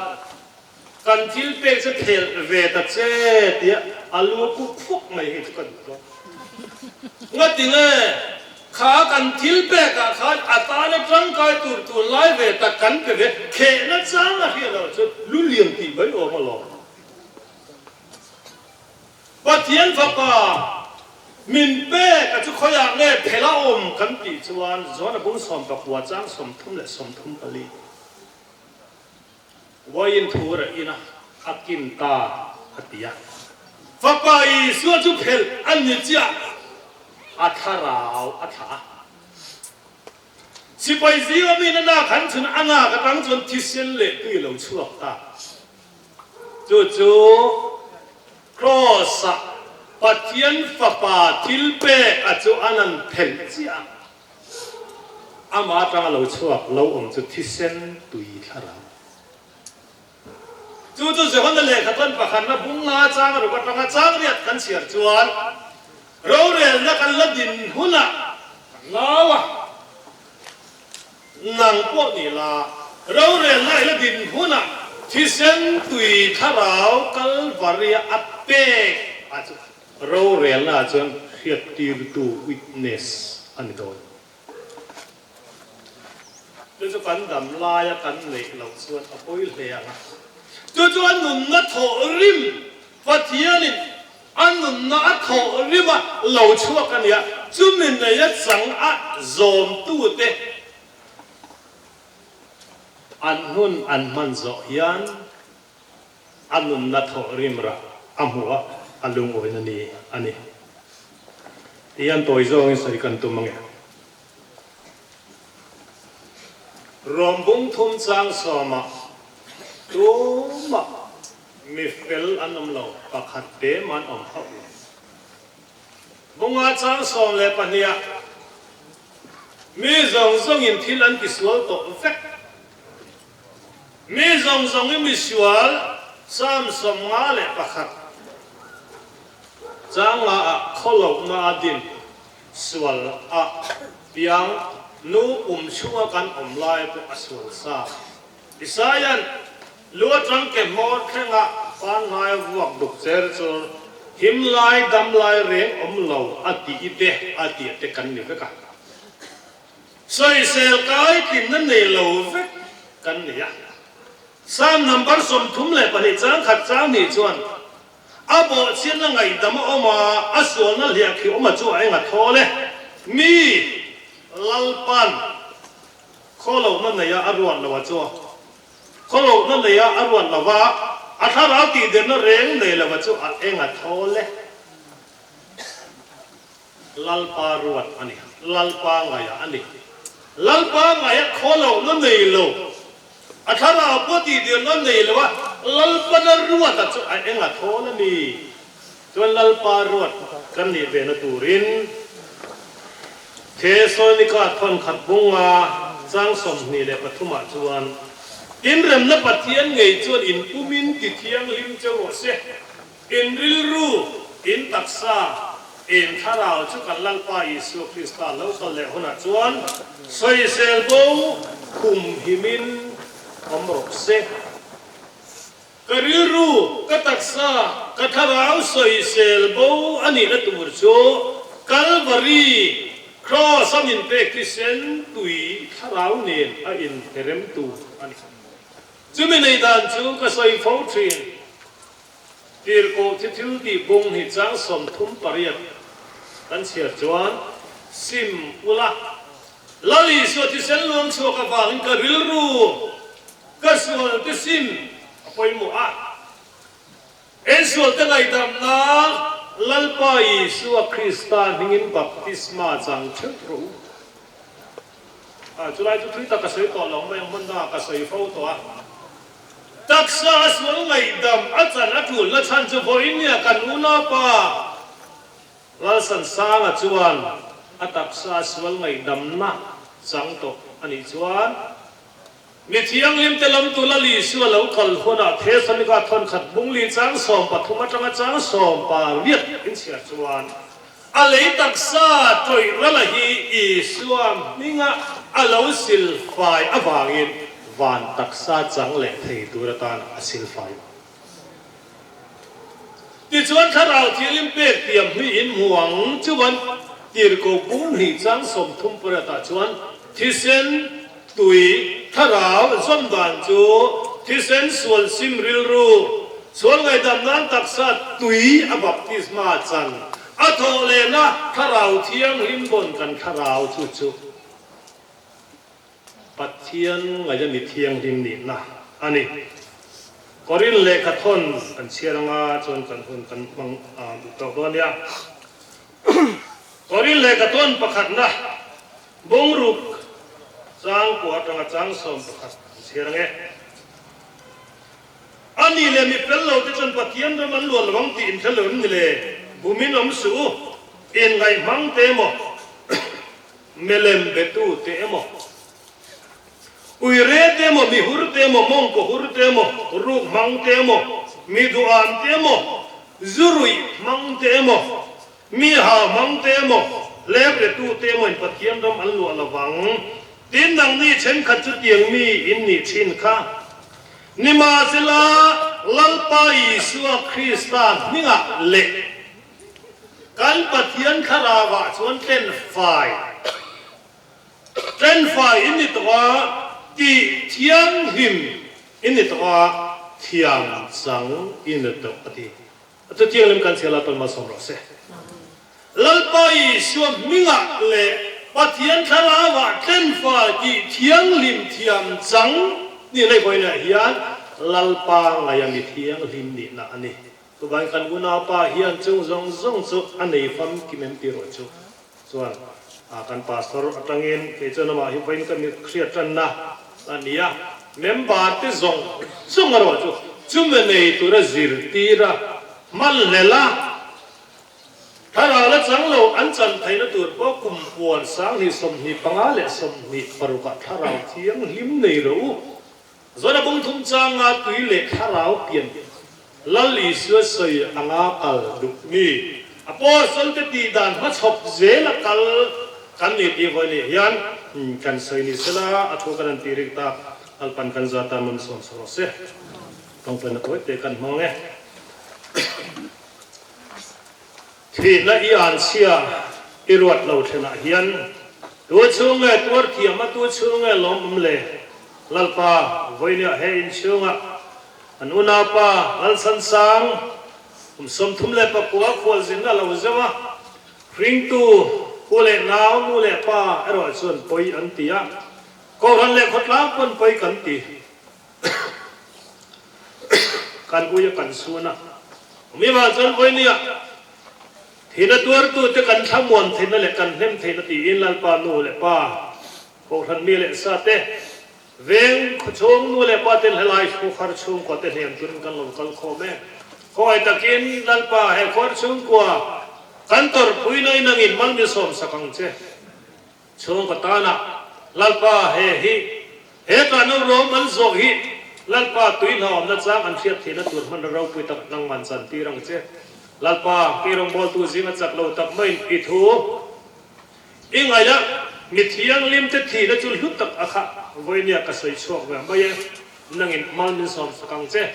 kan thil pek chu phelh ve ta che tia a lu a kuk fuk mai hi chu ka duh dawn. Ngatinge? Kha kan thil pek ah khan a tana tangkai tur tunlai ve tak kan pe ve khehna chang a hriat loh chuan lulian tih mai awm alawm. Pathian Fapa min pek a chu khawiah nge phel a awm kan tih chuan John-a bung 19 chang 34. Vawiin thu reh ina a kin ta a ti a. Fapa Isua chu phelh a ni chiah, a thlarau a thlah a. Sipai zinga mi na nak han chhun a nak atang chuan thisen leh tui a lo chhuak ta. Chu chu Kraws-ah Pathian Fapa thil pek a chu an an phelh chiah a. Amah atanga lo chhuak lo awm chu thisen tui thlarau. Chu chu Johana lehkha chuan pakhatna bung nga chang ruk atanga chang riat kan chhiar chuan rorelna kan la din hunah kan lau a, nang pawh ni la rorelna i la din hunah thisen tui thlarau Kalvaria a pek a chu Rorelna ah chuan hriattirtu, witness, a ni dawn. Chu chu kan dam laia kan neih loh chuan a pawi hle ang a. Chu chu a nunna thawh rim, Pathianin a nunna a thawh rima lo chhuak a nia. Chumi neia chang a zawmtute an hun an hman zawh hian A nunna thawh rim rah a hmuh a, a lungawina ni a ni. Tihian tawi zawngin sawi kan tum ange. Rawm bung thum chang sawmah tumah mi fel an awm lo, pakhat te man awm hauh lo. Bunga chang 12ah mi zawng zawngin thil an tisual tawh vek. Mi zawng zawng i misual Psalm 51 chang nga ah khawlohna a din sual a piang nu pum chhunga kan awm lai pawh a sual sa. Isaia'n lu atang ke hmawr thlenga pangngai a vuak duk cher chur him lai dam lai reng awm lo a tih i te a tih te kan ni vek a. Sawisel kai tlinna nei lo vek kan ni a. Psalm number 32 chang khat chang hnih chuan, A bawhchhiatna ngaihdam a awm a, a sualna hliah khi awm a chu a eng a thawl e. Mi Lalpan khawlohna neia a ruat lo a chu khawlohna neia a ruat lo va, a thlarau tihderna reng nei lo a chu a eng a thawl e. Lalpa ruat a ni. Lalpa ngaia a ni. Lalpa ngaia khaw lohna nei lo, a thlarau pawh tihdirna nei lo a, Lalpana ruata chu a eng a thawl a ni. Chuan Lalpa ruat kan nih ve na turin Thesalonika thawnkhat bunga chang 23 ah chuan, Inremna Pathian ngei chuan in pumin tithianghlim che rawh se. In rilru, in taksa, in thlarau chu kan Lalpa Isua Krista lo kal leh hunah chuan sawisel bo khum himin awm rawh se. Ka rilru, ka taksa, ka thlarau sawisel bo a nihna tur chu Kalvari Kraws a min pek thisen tui thlarau nen a inherem tur a ni. Chumi nei dan chu ka sawi fo thin. Tirhkoh thi thil tih bung hi chang 38 kan chhiar chuan sim ula, Lal Isua thisen luang chhuak avangin ka rilru ka sual te sim a pawimawh a, ensual te ngaihdamna Lalpa Isua Krista hmingin baptisma chang theuh rawh u. Chulai chu thui tak ka sawi tawh lo mai ang, hman dangah ka sawi fo tawh a. Taksa a sual ngaihdam a chan a tulna chhan chu vawiin nia kan unaupa Lalsansanga chuan a taksa a sual ngaihdamna chang tawh a nih chuan mi thianghlim te lam tu Lal Isua lo kal hunah Thesalonika thawnkhat bungli chang 13 atanga chang 18 inchhiar chuan A lei taksa tawih rala hi Isua hminga a lo silfai avangin van taksa chang leh thei tur atan a silfai. Tichuan Thlarau Thianghlim pek tiam hmi in hmu ang chuan. Tirhkoh bung hnih chang 38 ah chuan thisen, tui, thlarau zawm dan chu thisen sual sim rilru, sual ngaihdam nan taksa tui a baptisma chan a thawh lehna thlarau thianghlim vawn kan thlarau chu chu Pathian ngaih a mi thianghlim nihna a ni. Korin lehkha thawn kan chhiar anga chuan kan hun kan hmang duh tawk dawn nia. Korin lehkha thawn pakhatna bungruk chang kua atanga chang 11 kan chhiar ange. A nih leh mi fel lo te chuan Pathian ram an luah lo ang tih in hre lo em ni le? Bumin awm suh u, inngaih hmang te emaw? Milem betu te emaw, uire te emaw, mihur te emaw, mawngkaw hur te emaw, ruk hmang te emaw, mi duham te emaw, zuruih hmang te emaw, mi hau hmang te emaw, hlep retu te emaw in Pathian ram an luah lovang. Tin, nangni thenkhat chu tiang mi in nih thin kha. Nimahsela, Lalpa Isua Krista hmingah leh Kan Pathian thlarauah chuan tlenfai, tlenfai in ni tawh a, tih thianghlim in ni tawh a, thiam chang in ni tawh a ti. A chu thianghlim kan chhiar Lalpan malsawm rawh se. Lalpa Isua hmingah leh Pathian thlarauah tlenfai tih thianghlim thiam chang nih lei vawiinah hian Lalpa ngaia mi thianghlim nihna a ni. Chuvangin kan unaupa hian chung zawng zawng chu a nei famkim em tih erawh chu chuan kan pastor atangin kei chuan amah hi vawiin ka mi hriat tanna a ni a, member te zawng zawng erawh chu chumi nei tura zirtir a, hmanhlel a, thlarau la chang lo an chan theihna tur pawh kum puan 2025 leh 26 ah thlarau thianghlim nei rawh u. Zawna bung thum changa tui leh thlarau pian Lal Isua sawi anga kal duh mi Apostle te tih dan hmachhawp zela kal kan ni tih vawi leh hian kan sawi ni sela a thu kan han tih rik tak Lalpan kan za tan man sawm sa rawh se. Tawngtaina tawi te kan hmang e. Thihna i an chhia i ruat lo thenah hian tu chhung nge tuar thiam a tu chhung nge lawmawm le? Lalpa, vawinia he inchhungah an unaupa Lalsansang kum 39 khualzin a lo zeuh a, hringtu u leh nau, nu leh pa erawh chuan pawi an ti a, Kohhran leh khawtlang pawn pawi kan ti. Kan ui a kan chhun a, mi vang chuan vawinia thihna tuartute kan thlamuan theihna leh kan hnem theihna tiin Lalpa nu leh pa Kohhran mi leh sa te, veng khawchhung nu leh pa ten helai khawkhar chhungkua te hliam turin kan lo kal khawm e. Khawngaih takin Lalpa he khuar chhungkua kan tawrhpui na in angin mal mi sawm sak ang che. Chhungkaw tanah Lalpa he hi he tlahna rawm an zawh hi Lalpa tui hlauhawmna chang an hriat theihna tur hmanra ropui tak nangman chan tir ang che. Lalpa kei rawngbawltu zinga chak lo tak maiin i thu I ngaih a, mi thianghlim te thihna chu hlu tak a kha vawinia ka sawi chhuak ve mai e, nangin mal min sawm sak ang che.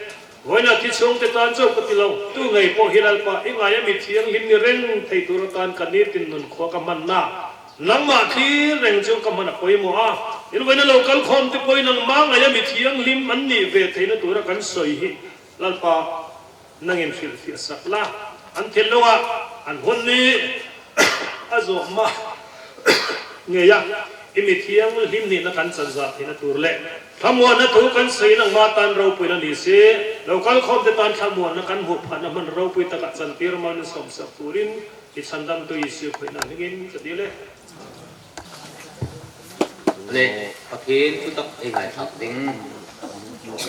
Vawinia thi chhung te tan chauh ka ti lo, tu ngei pawh hi Lalpa i ngaih a mi thianghlim ni reng thei tur atan ka nitin nun khua ka hman na, nangmah thlir reng chu ka hman a pawimawh a, in vawiina lo kal khawm te pawhin nangmah ngaih a mi thianghlim an nih ve theihna tura kan sawi hi Lalpa nangin hrilhfiah sak la, an thinlungah an hun ni a zawh mah ngei a, i mi thianghlim nihna kan chan zah theihna tur leh thlamuanna thu kan sawi nangmah tan ropuina ni se, lo kal khawmte tan thlamuanna kan hmuh phahna hman ropui takah chantir mal min sawmsak turin i chhandamtu Isua khawihna hmingin ka dil e. Le Pathian thu tak ei ngaithlak ding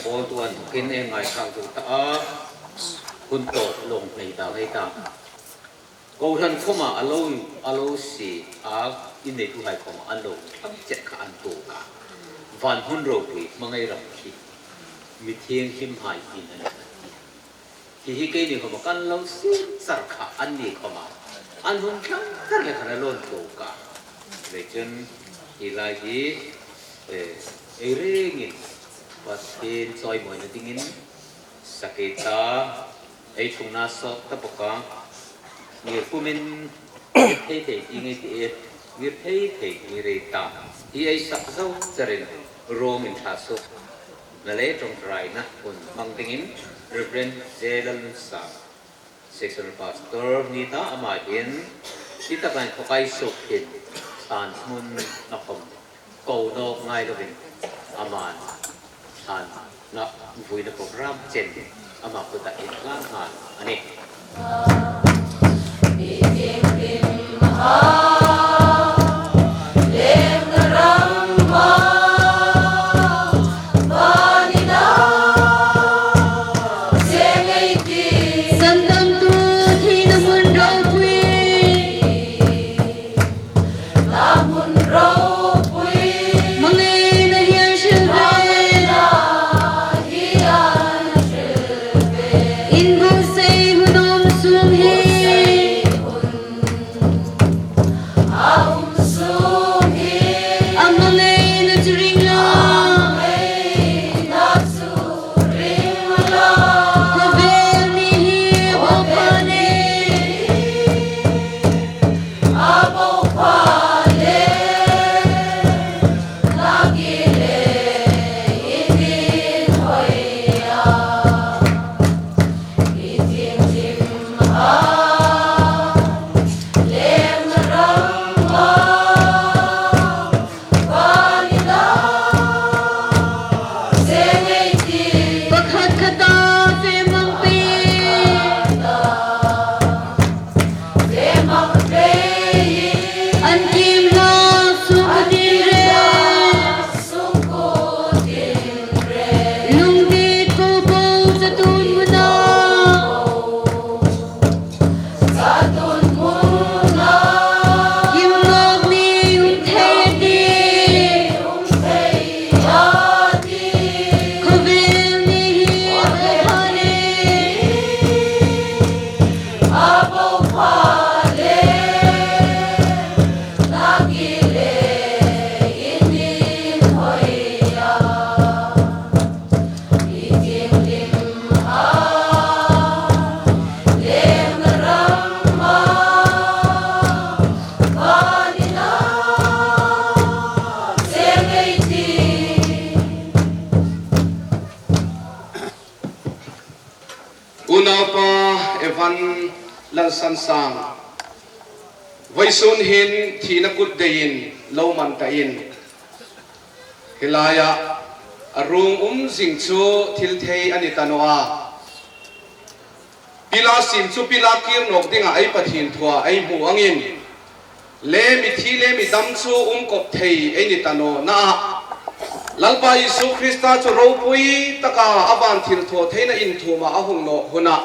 pawl tuan thakin ei ngaithlak duh ta a, hun tawp lawng hnei ta ngei ta. Kohhran khawmah a lo a lo si a innei thu hai khawmah an lo thlang che kha an tuk a, van hmun ropui hmangaih ram khi mi thianghlim hai in a ni an ti. Hi hi keini khawmah kan lo sim char kha an ni khawmah an hun thlang char le khan a lawn tuk a. Vei cun hi lai hi ei rengin Pathian cawimawina dingin sakei ta ei chungna sawt ta bawk a, ngir pumin. Ngir thei thei ti ngei ti e, ngir thei thei ti rei ta hi ei sak zo charin ruang in thla suk na le tawngtai na hun hmang dingin Rev. J. Lalnunsang, Sectional Pastor ni ta amahin ti takin khawkai suk hin thlan hmun na khawm ko nawk ngai lovin aman thlan na vuina program chen amah kutah in hlan nghal a ni. Sandamtu thi na hmun ropui. Mangai na hian hril ve. In bu sei hunom sum hi. Amangai na chu ring la. Khawvel mi hi bo phane. Pakhat khata fe mang pe. An kim la sung tin re. Lungdi ko bo zatun muna. Kim lok ni um thei ati. Khawvel ni hi bo phane. Unaupa Evan Lalsansang, Vaisun hin thihna kut deiin lo man ta in helaiah a rung um zing chu thil thei a ni ta nawh a. Pila sim chu pila kir nawk dingah ei Pathin thuah ei hmu angin le mithi le midam chu um kawp thei ei ni ta naw na a. Lalpa Isu Krista chu ropui taka a van thil thaw theihna inthumah a hung nawh hunah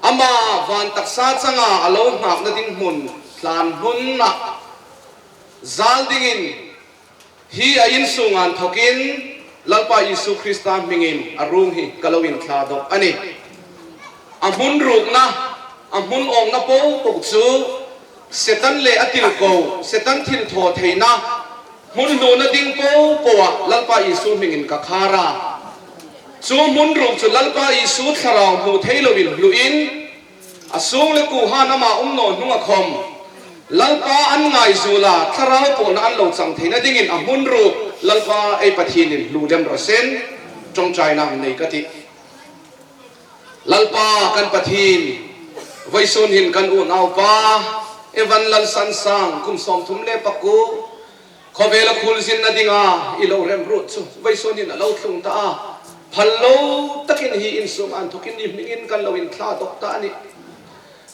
Amah van taksa changa a lo nghakna ding hmun tlan hmunah zal dingin hi a insungan thawkin Lalpa Isu Krista hmingin a rung hi ka lo inthla dawk a ni. A hmun rukna, a hmun awmna po pawh chu Setan leh a tilko, Setan thil thaw theihna hmun hluna ding po pawhah Lalpa Isu hmingin ka khar a. Chu hmun ruk chu Lalpa Isu thlarau hmuh thei loin hluin a sung le kuhan amah um naw hnung a khawm. Lalpa an ngaizul a, thlarau pawhna an lo chang theihna dingin a hmun ruk Lalpa ei Pathianin hlu lem rawh sen tawngtaina nei ka ti. Lalpa kan Pathin, vawisawn hin kan unaupa Evan Lalsansang kum 39 Khawvel a khul zinna dinga i lo rem rut chu vaisawn in a lo thlung ta a, phal lo takin hi insum an thawkin i hmingin kan lo inthla dawk ta a ni.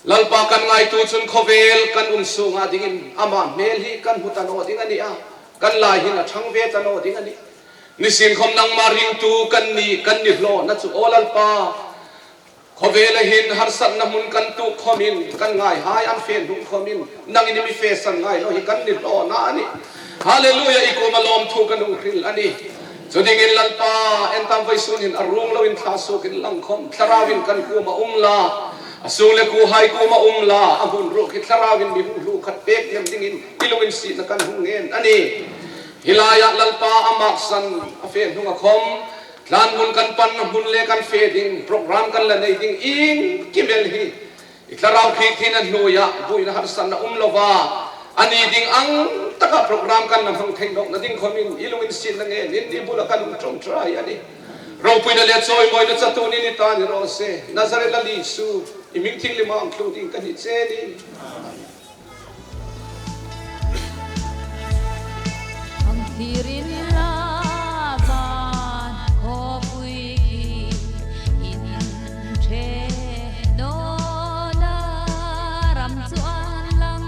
Lalpa kan ngaitu chun khawvel kan um sungah dingin amah hmel hi kan hmu ta naw ding a ni a, kan lai hin a thang ve ta naw ding a ni. Nisin khawm nangmah ringtu kan ni kan ni hlawh na chu aw Lalpa, Khawvel ah hin harsatnak hmun kan tuk khom in kan ngai hai an fen hnung khom in nang in mi fe san ngai lo hi kan ni hlaw na ani. Hallelujah i kum a lawm thu kan hung hril ani. Cu ding in Lalpa entam voi sun hin a rung lo in thla suk in lang khom thlarau in kan kum a um la a sung le ku hai kum a um la a hmun ru khi thlarau in mi hung hlu khat pek nem ding in ilung in si na kan hung ngen ani. Hilai ah Lalpa amak san a fe hnung a khom Tlanhmun kan pan, hmun le kan fe ding, program kan la nei ding ing kimel hi. I thlarau khi thin a hnuaiah buaina harsatna um lova a ni ding ang taka program kan la hmang thei lohna ding khawmin i lung insinna ngen in i bulah kan um tawngtai a ni. Ropuina leh chawimawina chatunin i ta ni rawh se. Nazareth Lal Isu, i hming thinglima ang tlu ding ka ni che ni. Ang thlirin la van khawpui khi in the nawna ram chu an lang.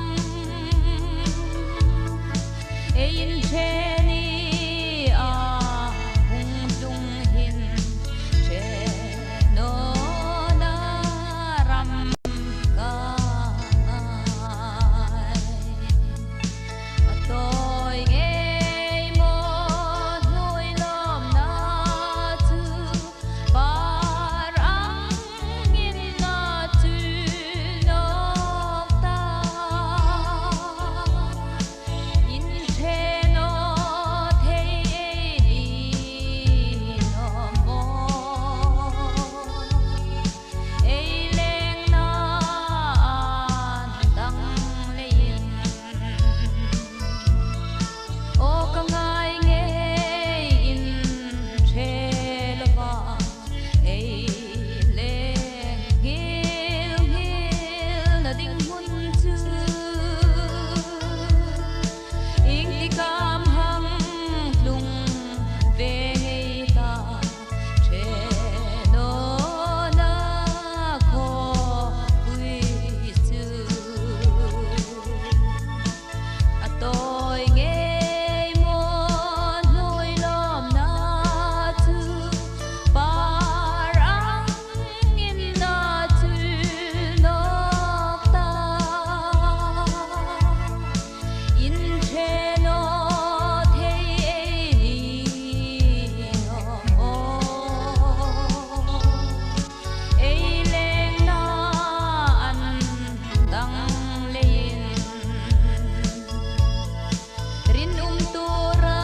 Ei in the ni a hung tlung hin the nawna ram ka ngai. A tawi ngei maw hnuai lawmna chu par angin a chul nawk ta. In then aw thei ei ni lawm maw. Ei leng na an dang leiin. Aw ka ngai ngei in the lova ei leng ngil ngil na ding hmun chu. Ing ti kam hang tlung ve ngei ta the no na khaw pui chu. A tawi ngei maw hnuai lawmna chu par angin a chul nawk ta. In the naw thei ei ni lawm aw. Ei leng na an dang leiin. Rin um tura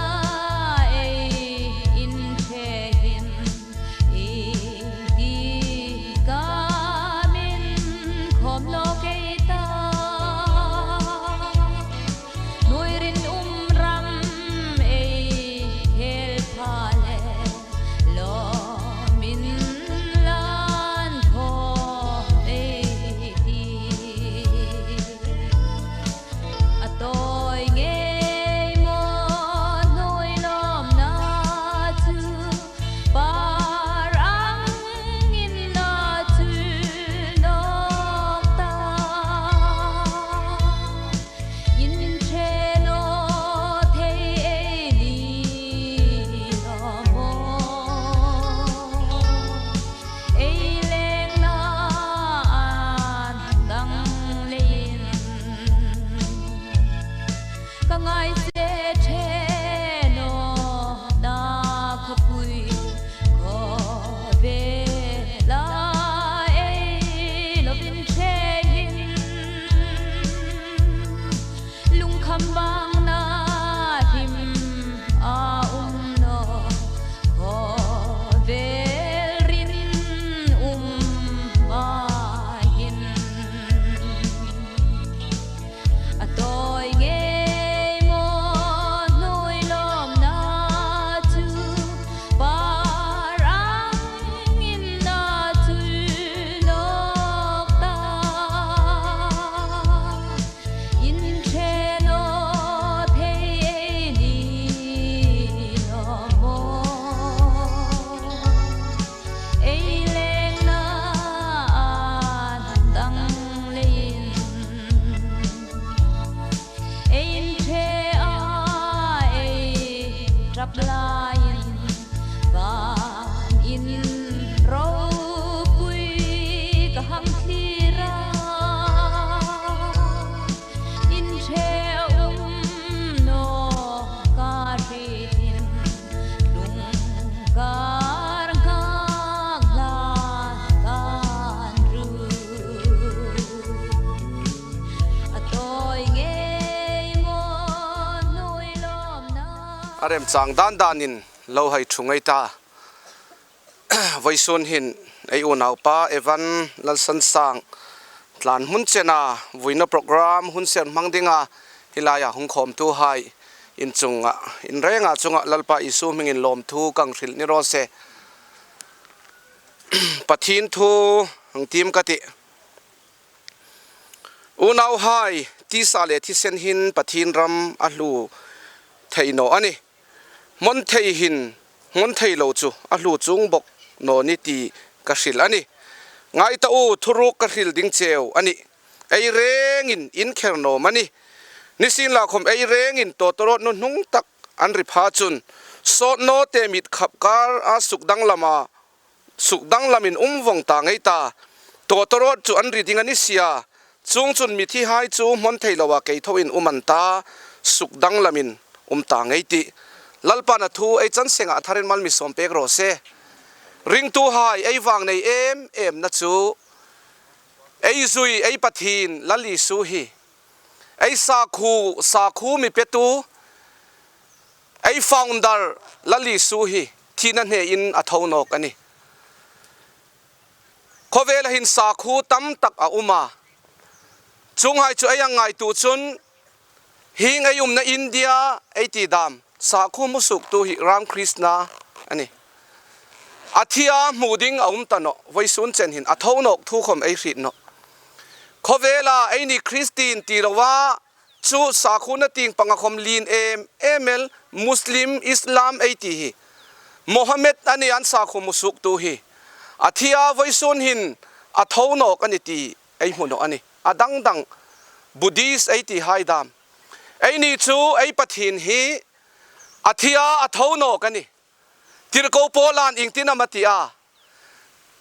ei in the hin ing ti kamin khawm lo kei ta. Nui rin um ram ei khel pha le lawmin lan khaw ei ti. A tawi ngei maw hnuai lawmna chu par angin a chul nawk ta. In the naw thei ei ni lawm aw. Ei leng na an dang leiin. Ka ngai che the naw na khawpui khaw ve la ei lovin the hin. Lungkham bang na him a um naw khaw vel rin um ma hin. A tawi ngei maw hnuai lawmna chu par angin a chul nawk ta. In the naw thei ei ni lawm aw. Ei leng na an dang leiin. Ei in the a ei tap laiin van in ropui ka hang thlir a. In the um naw ka hritin lung kar nghak hlan kan ru. A tawi ngei maw hnuai lawmna. A rem chang dan danin lo hai thu ngei ta. Vawisun hin ei unaupa Evan Lalsansang Tlan hmun chena vuina program hun ser hmang dinga helaiah hungkhawmtu hai inchunga inrenga chunga Lalpa Isu hmingin lawmthu kang hrilh ni rawh se. Pathin thu ang tim ka ti. Unau hai tisa leh thisen hin Pathin ram a hlu thei nawh a ni. Hmawn thei hin hmawn thei lo chu a hlu chung bawk naw ni ti ka hrilh a ni. Ngaita u thuruk ka hrilh ding cheu a nih. Ei rengin in kher nawm a ni. Nisin lakhawm ei rengin tawtawrawt nu hnung tak an ri pha chun sawt naw te mit khap kar a suk danglama suk danglamin um vawng ta ngei ta. Tawtawrawt chu an ri ding a ni sia. Chung chun mithi hai chu hmawn thei lo a kei tho in um an ta suk danglamin um ta ngei tih Lalpan a thu ei chan sengah tharin mal mi sawm pek rawh se. Ringtu hai ei vang nei em em na chu ei zui ei Pathin Lal Isu hi ei sakhu sakhu mi petu ei founder Lal Isu hi thihna hne in a tho nawk a ni. Khawvela hin sakhu tam tak a um a, chung hai chu ei ang ngai tu chun hing ei umna India ei ti dam sakhu musuk tu hi Ram Krishna a ni. A thia hmu ding a um ta nawh vawisun chen hin a tho nawk thu khawm ei hrit nawh. Khawvela ei ni Christine ti loa chu sakhu na ting panga khawm lin em emel Muslim Islam ei ti hi Mohammed a ni an sakhu musuk tu hi a thia vawisun hin a tho nawk a ni ti ei hmu nawh a ni. A dang dang Buddhist ei ti hai dam ei ni chu ei Pathin hi a thia a tho nawk a ni. Tirhkoh Paula'n engtin a ti a,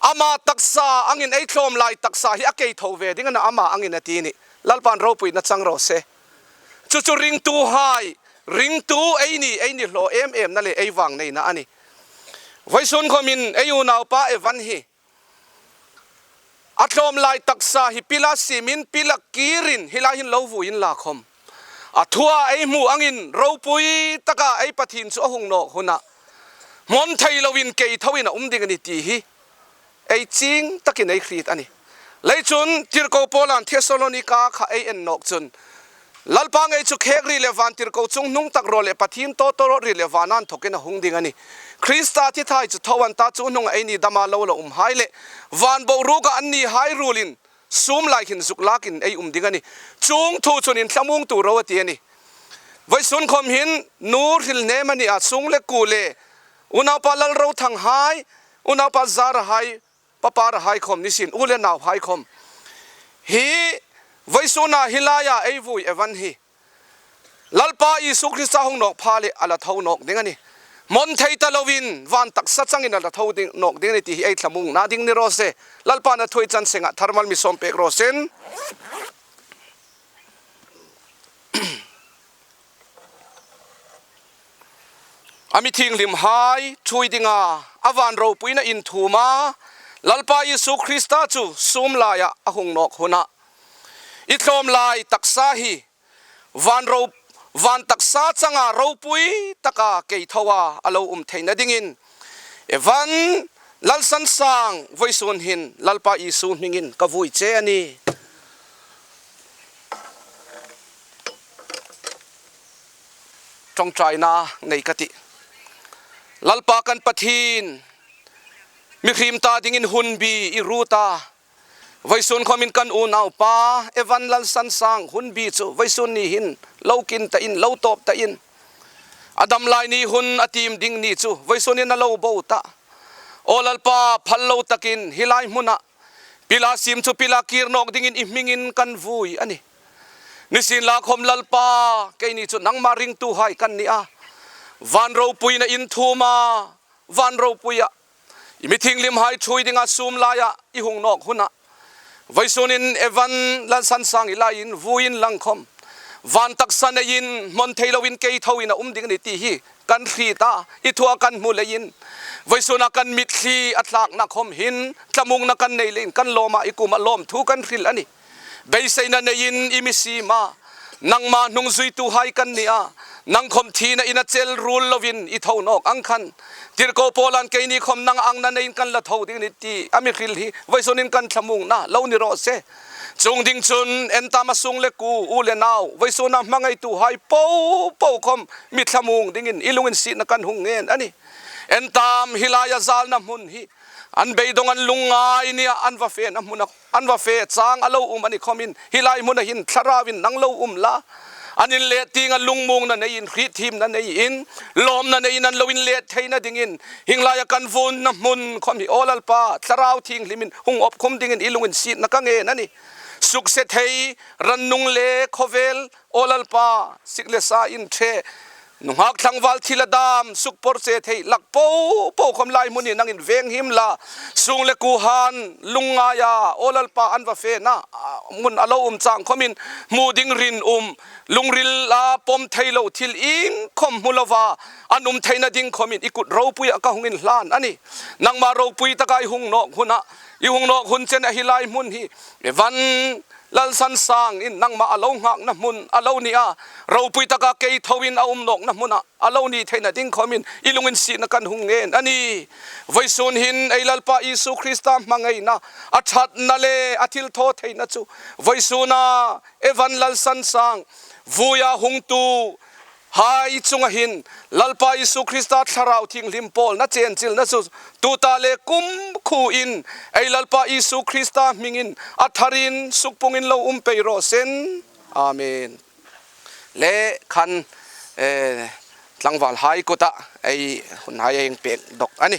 Ama taksa angin ei tlawm lai taksa hi a kei tho ve ding a na ama angin a ti ni. Lalpa'n ropuina chang rawh se. Chu chu ringtu hai, ringtu ei ni, ei ni hlawh em em na leh ei vang neina a ni. Vawisun khawmin ei unaupa Evan hi A tlawm lai taksa hi pila simin pila kirin helai hin lo vuiin la khawm. A thua ei hmu angin ropui taka ei Pathin chu a hung nawk hunah hmawn thei loin kei thoin a um ding a ni tih hi ei ching takin ei hrit a ni. Lei chun Tirhkoh Paula'n Thesalonika kha ei en nawk chun Lalpa ngei chu khek ri leh van tirhkoh chung hnung tak rawh leh Pathian tawt tawt ri leh vanan thawkin a hung ding a ni. Krista thi thai chu tho an ta chu hnungah ei ni dama lo la um hai leh van boruka an ni hai rulin sum lai hin zuk lakin ei um ding a ni. Chung thu chunin thlamung tur ro a ti a ni. Vawisun khawm hin nu hril hnem a ni a, sung le ku le unaupa lal ro thang hai, unaupa zar hai, Papa ra hai khawm nisin u le nau hai khawm hi voisuna hi laia ei vui evan hi Lalpa Isu Krista hung nok pha le ala tho nok ding ani mon thei ta lovin van taksa changin ala tho ding nok ding ani ti hi ei thlamung na ding ni ro se Lalpa na thui chan senga tharmal mi som pek ro sen. A mi thianghlim hai thui dinga a van ropuina in thum a, Lalpa Isu Krista chu sum laiah a hung nawk hunah i tlawm lai taksa hi van ro van taksa changa ropui taka kei tho a a lo um theihna dingin Evan Lalsansang vawisun hin Lalpa Isu hmingin ka vui che a ni. Tawngtaina nei ka tih. Lalpa kan Pathin, mihrim ta dingin hun bi i ru ta. Vaisun khomin kan unau pa Evan Lalsansang hun bi chu vaisun ni hin lo kin ta in lo tawp ta in. A dam lai ni hun a tim ding ni chu vaisun in a lo bo ta. Aw Lalpa phal lo takin hilai hmunah pila sim chu pila kir nawk dingin i hmingin kan vui a ni. Nisin lakhawm Lalpa, keini chu nangmah ringtu hai kan ni a, van ropuina in thum a, van ropuia i mithinghlim hai thui dinga sum laia i hung nawk hunah vaisunin Evan Lalsansang i laiin vuiin langkhawm van taksa neiin hmawn thei loin kei thoin a um ding a ni tih hi kan hrit a, i thua kan hmu leiin vaisuna kan mitthli a tlaknak khawm hin tlamungna kan nei lein kan lawm ah i kum ah lawmthu kan hrilh a ni. Beiseina neiin i mi sim a, nangmah hnungzuitu hai kan ni a, Nang khawm thi na in a cel rul lovin i tho nawk ang khan Tirhkoh Paula'n keini khawm nang ang na neiin kan la tho ding ni ti a mihril hi voisawn in kan thlamung na lo ni rawh se. Chung ding cun entam a sung le ku u le nau voisawn ah hmangeitu hai po po khawm mi thlamung ding in i lung in sih na kan hung ngen ani. Entam hilai a zal na hmun hi an beidong an lung ngai nia an va fe na hmun an va fe chang a lo um ani khawm in hilai hmun ah hin thlarau in nang lo um la an in let ting a lungmung na nei in hri thim na nei in lawm na nei in an lo in let thei na ding in hinglai a kan vun na hmun khom hi olal pa thlarau thing hlimin hung op khum ding in ilung in sit na ka nge na ni suk se thei rannung le khovel olal pa sik le sa in the Nungak tlangval thil a dam suk por che thei lak po po khom lai mun in nangin veng him la sung le ku han lungngaya olal pa an va fe na mun alo um chang khomin mu ding rin um lungril la pom thei lo thil ing khom mulova an um theina ding khomin ikut ropui ka hungin hlan ani nangma ropui takai hung nok huna i hung nok hun chen a hi lai mun hi van Lalsan sang in nangmah a lo hngakna hmun a lo ni a, ropui taka kei tho in a um nawkna hmunah a lo ni theihna ding khawmin i lungin sihna kan hung ngen a ni. Voisun hin ei Lalpa Isu Krista hmangeihna a thatna le a thil thaw theihna chu voisuna Evan Lalsan sang vuia hungtu Hi chungah hin Lalpa Jesuh Krista Thlarau Thianghlim pawl na cencil na cu tuta le kum khu in ei Lalpa Jesuh Krista hming in a thar in sukpung in lo um pei rawh sen. Amen. Le khan tlangval hai kut ah ei hun hai eng pek dok ani.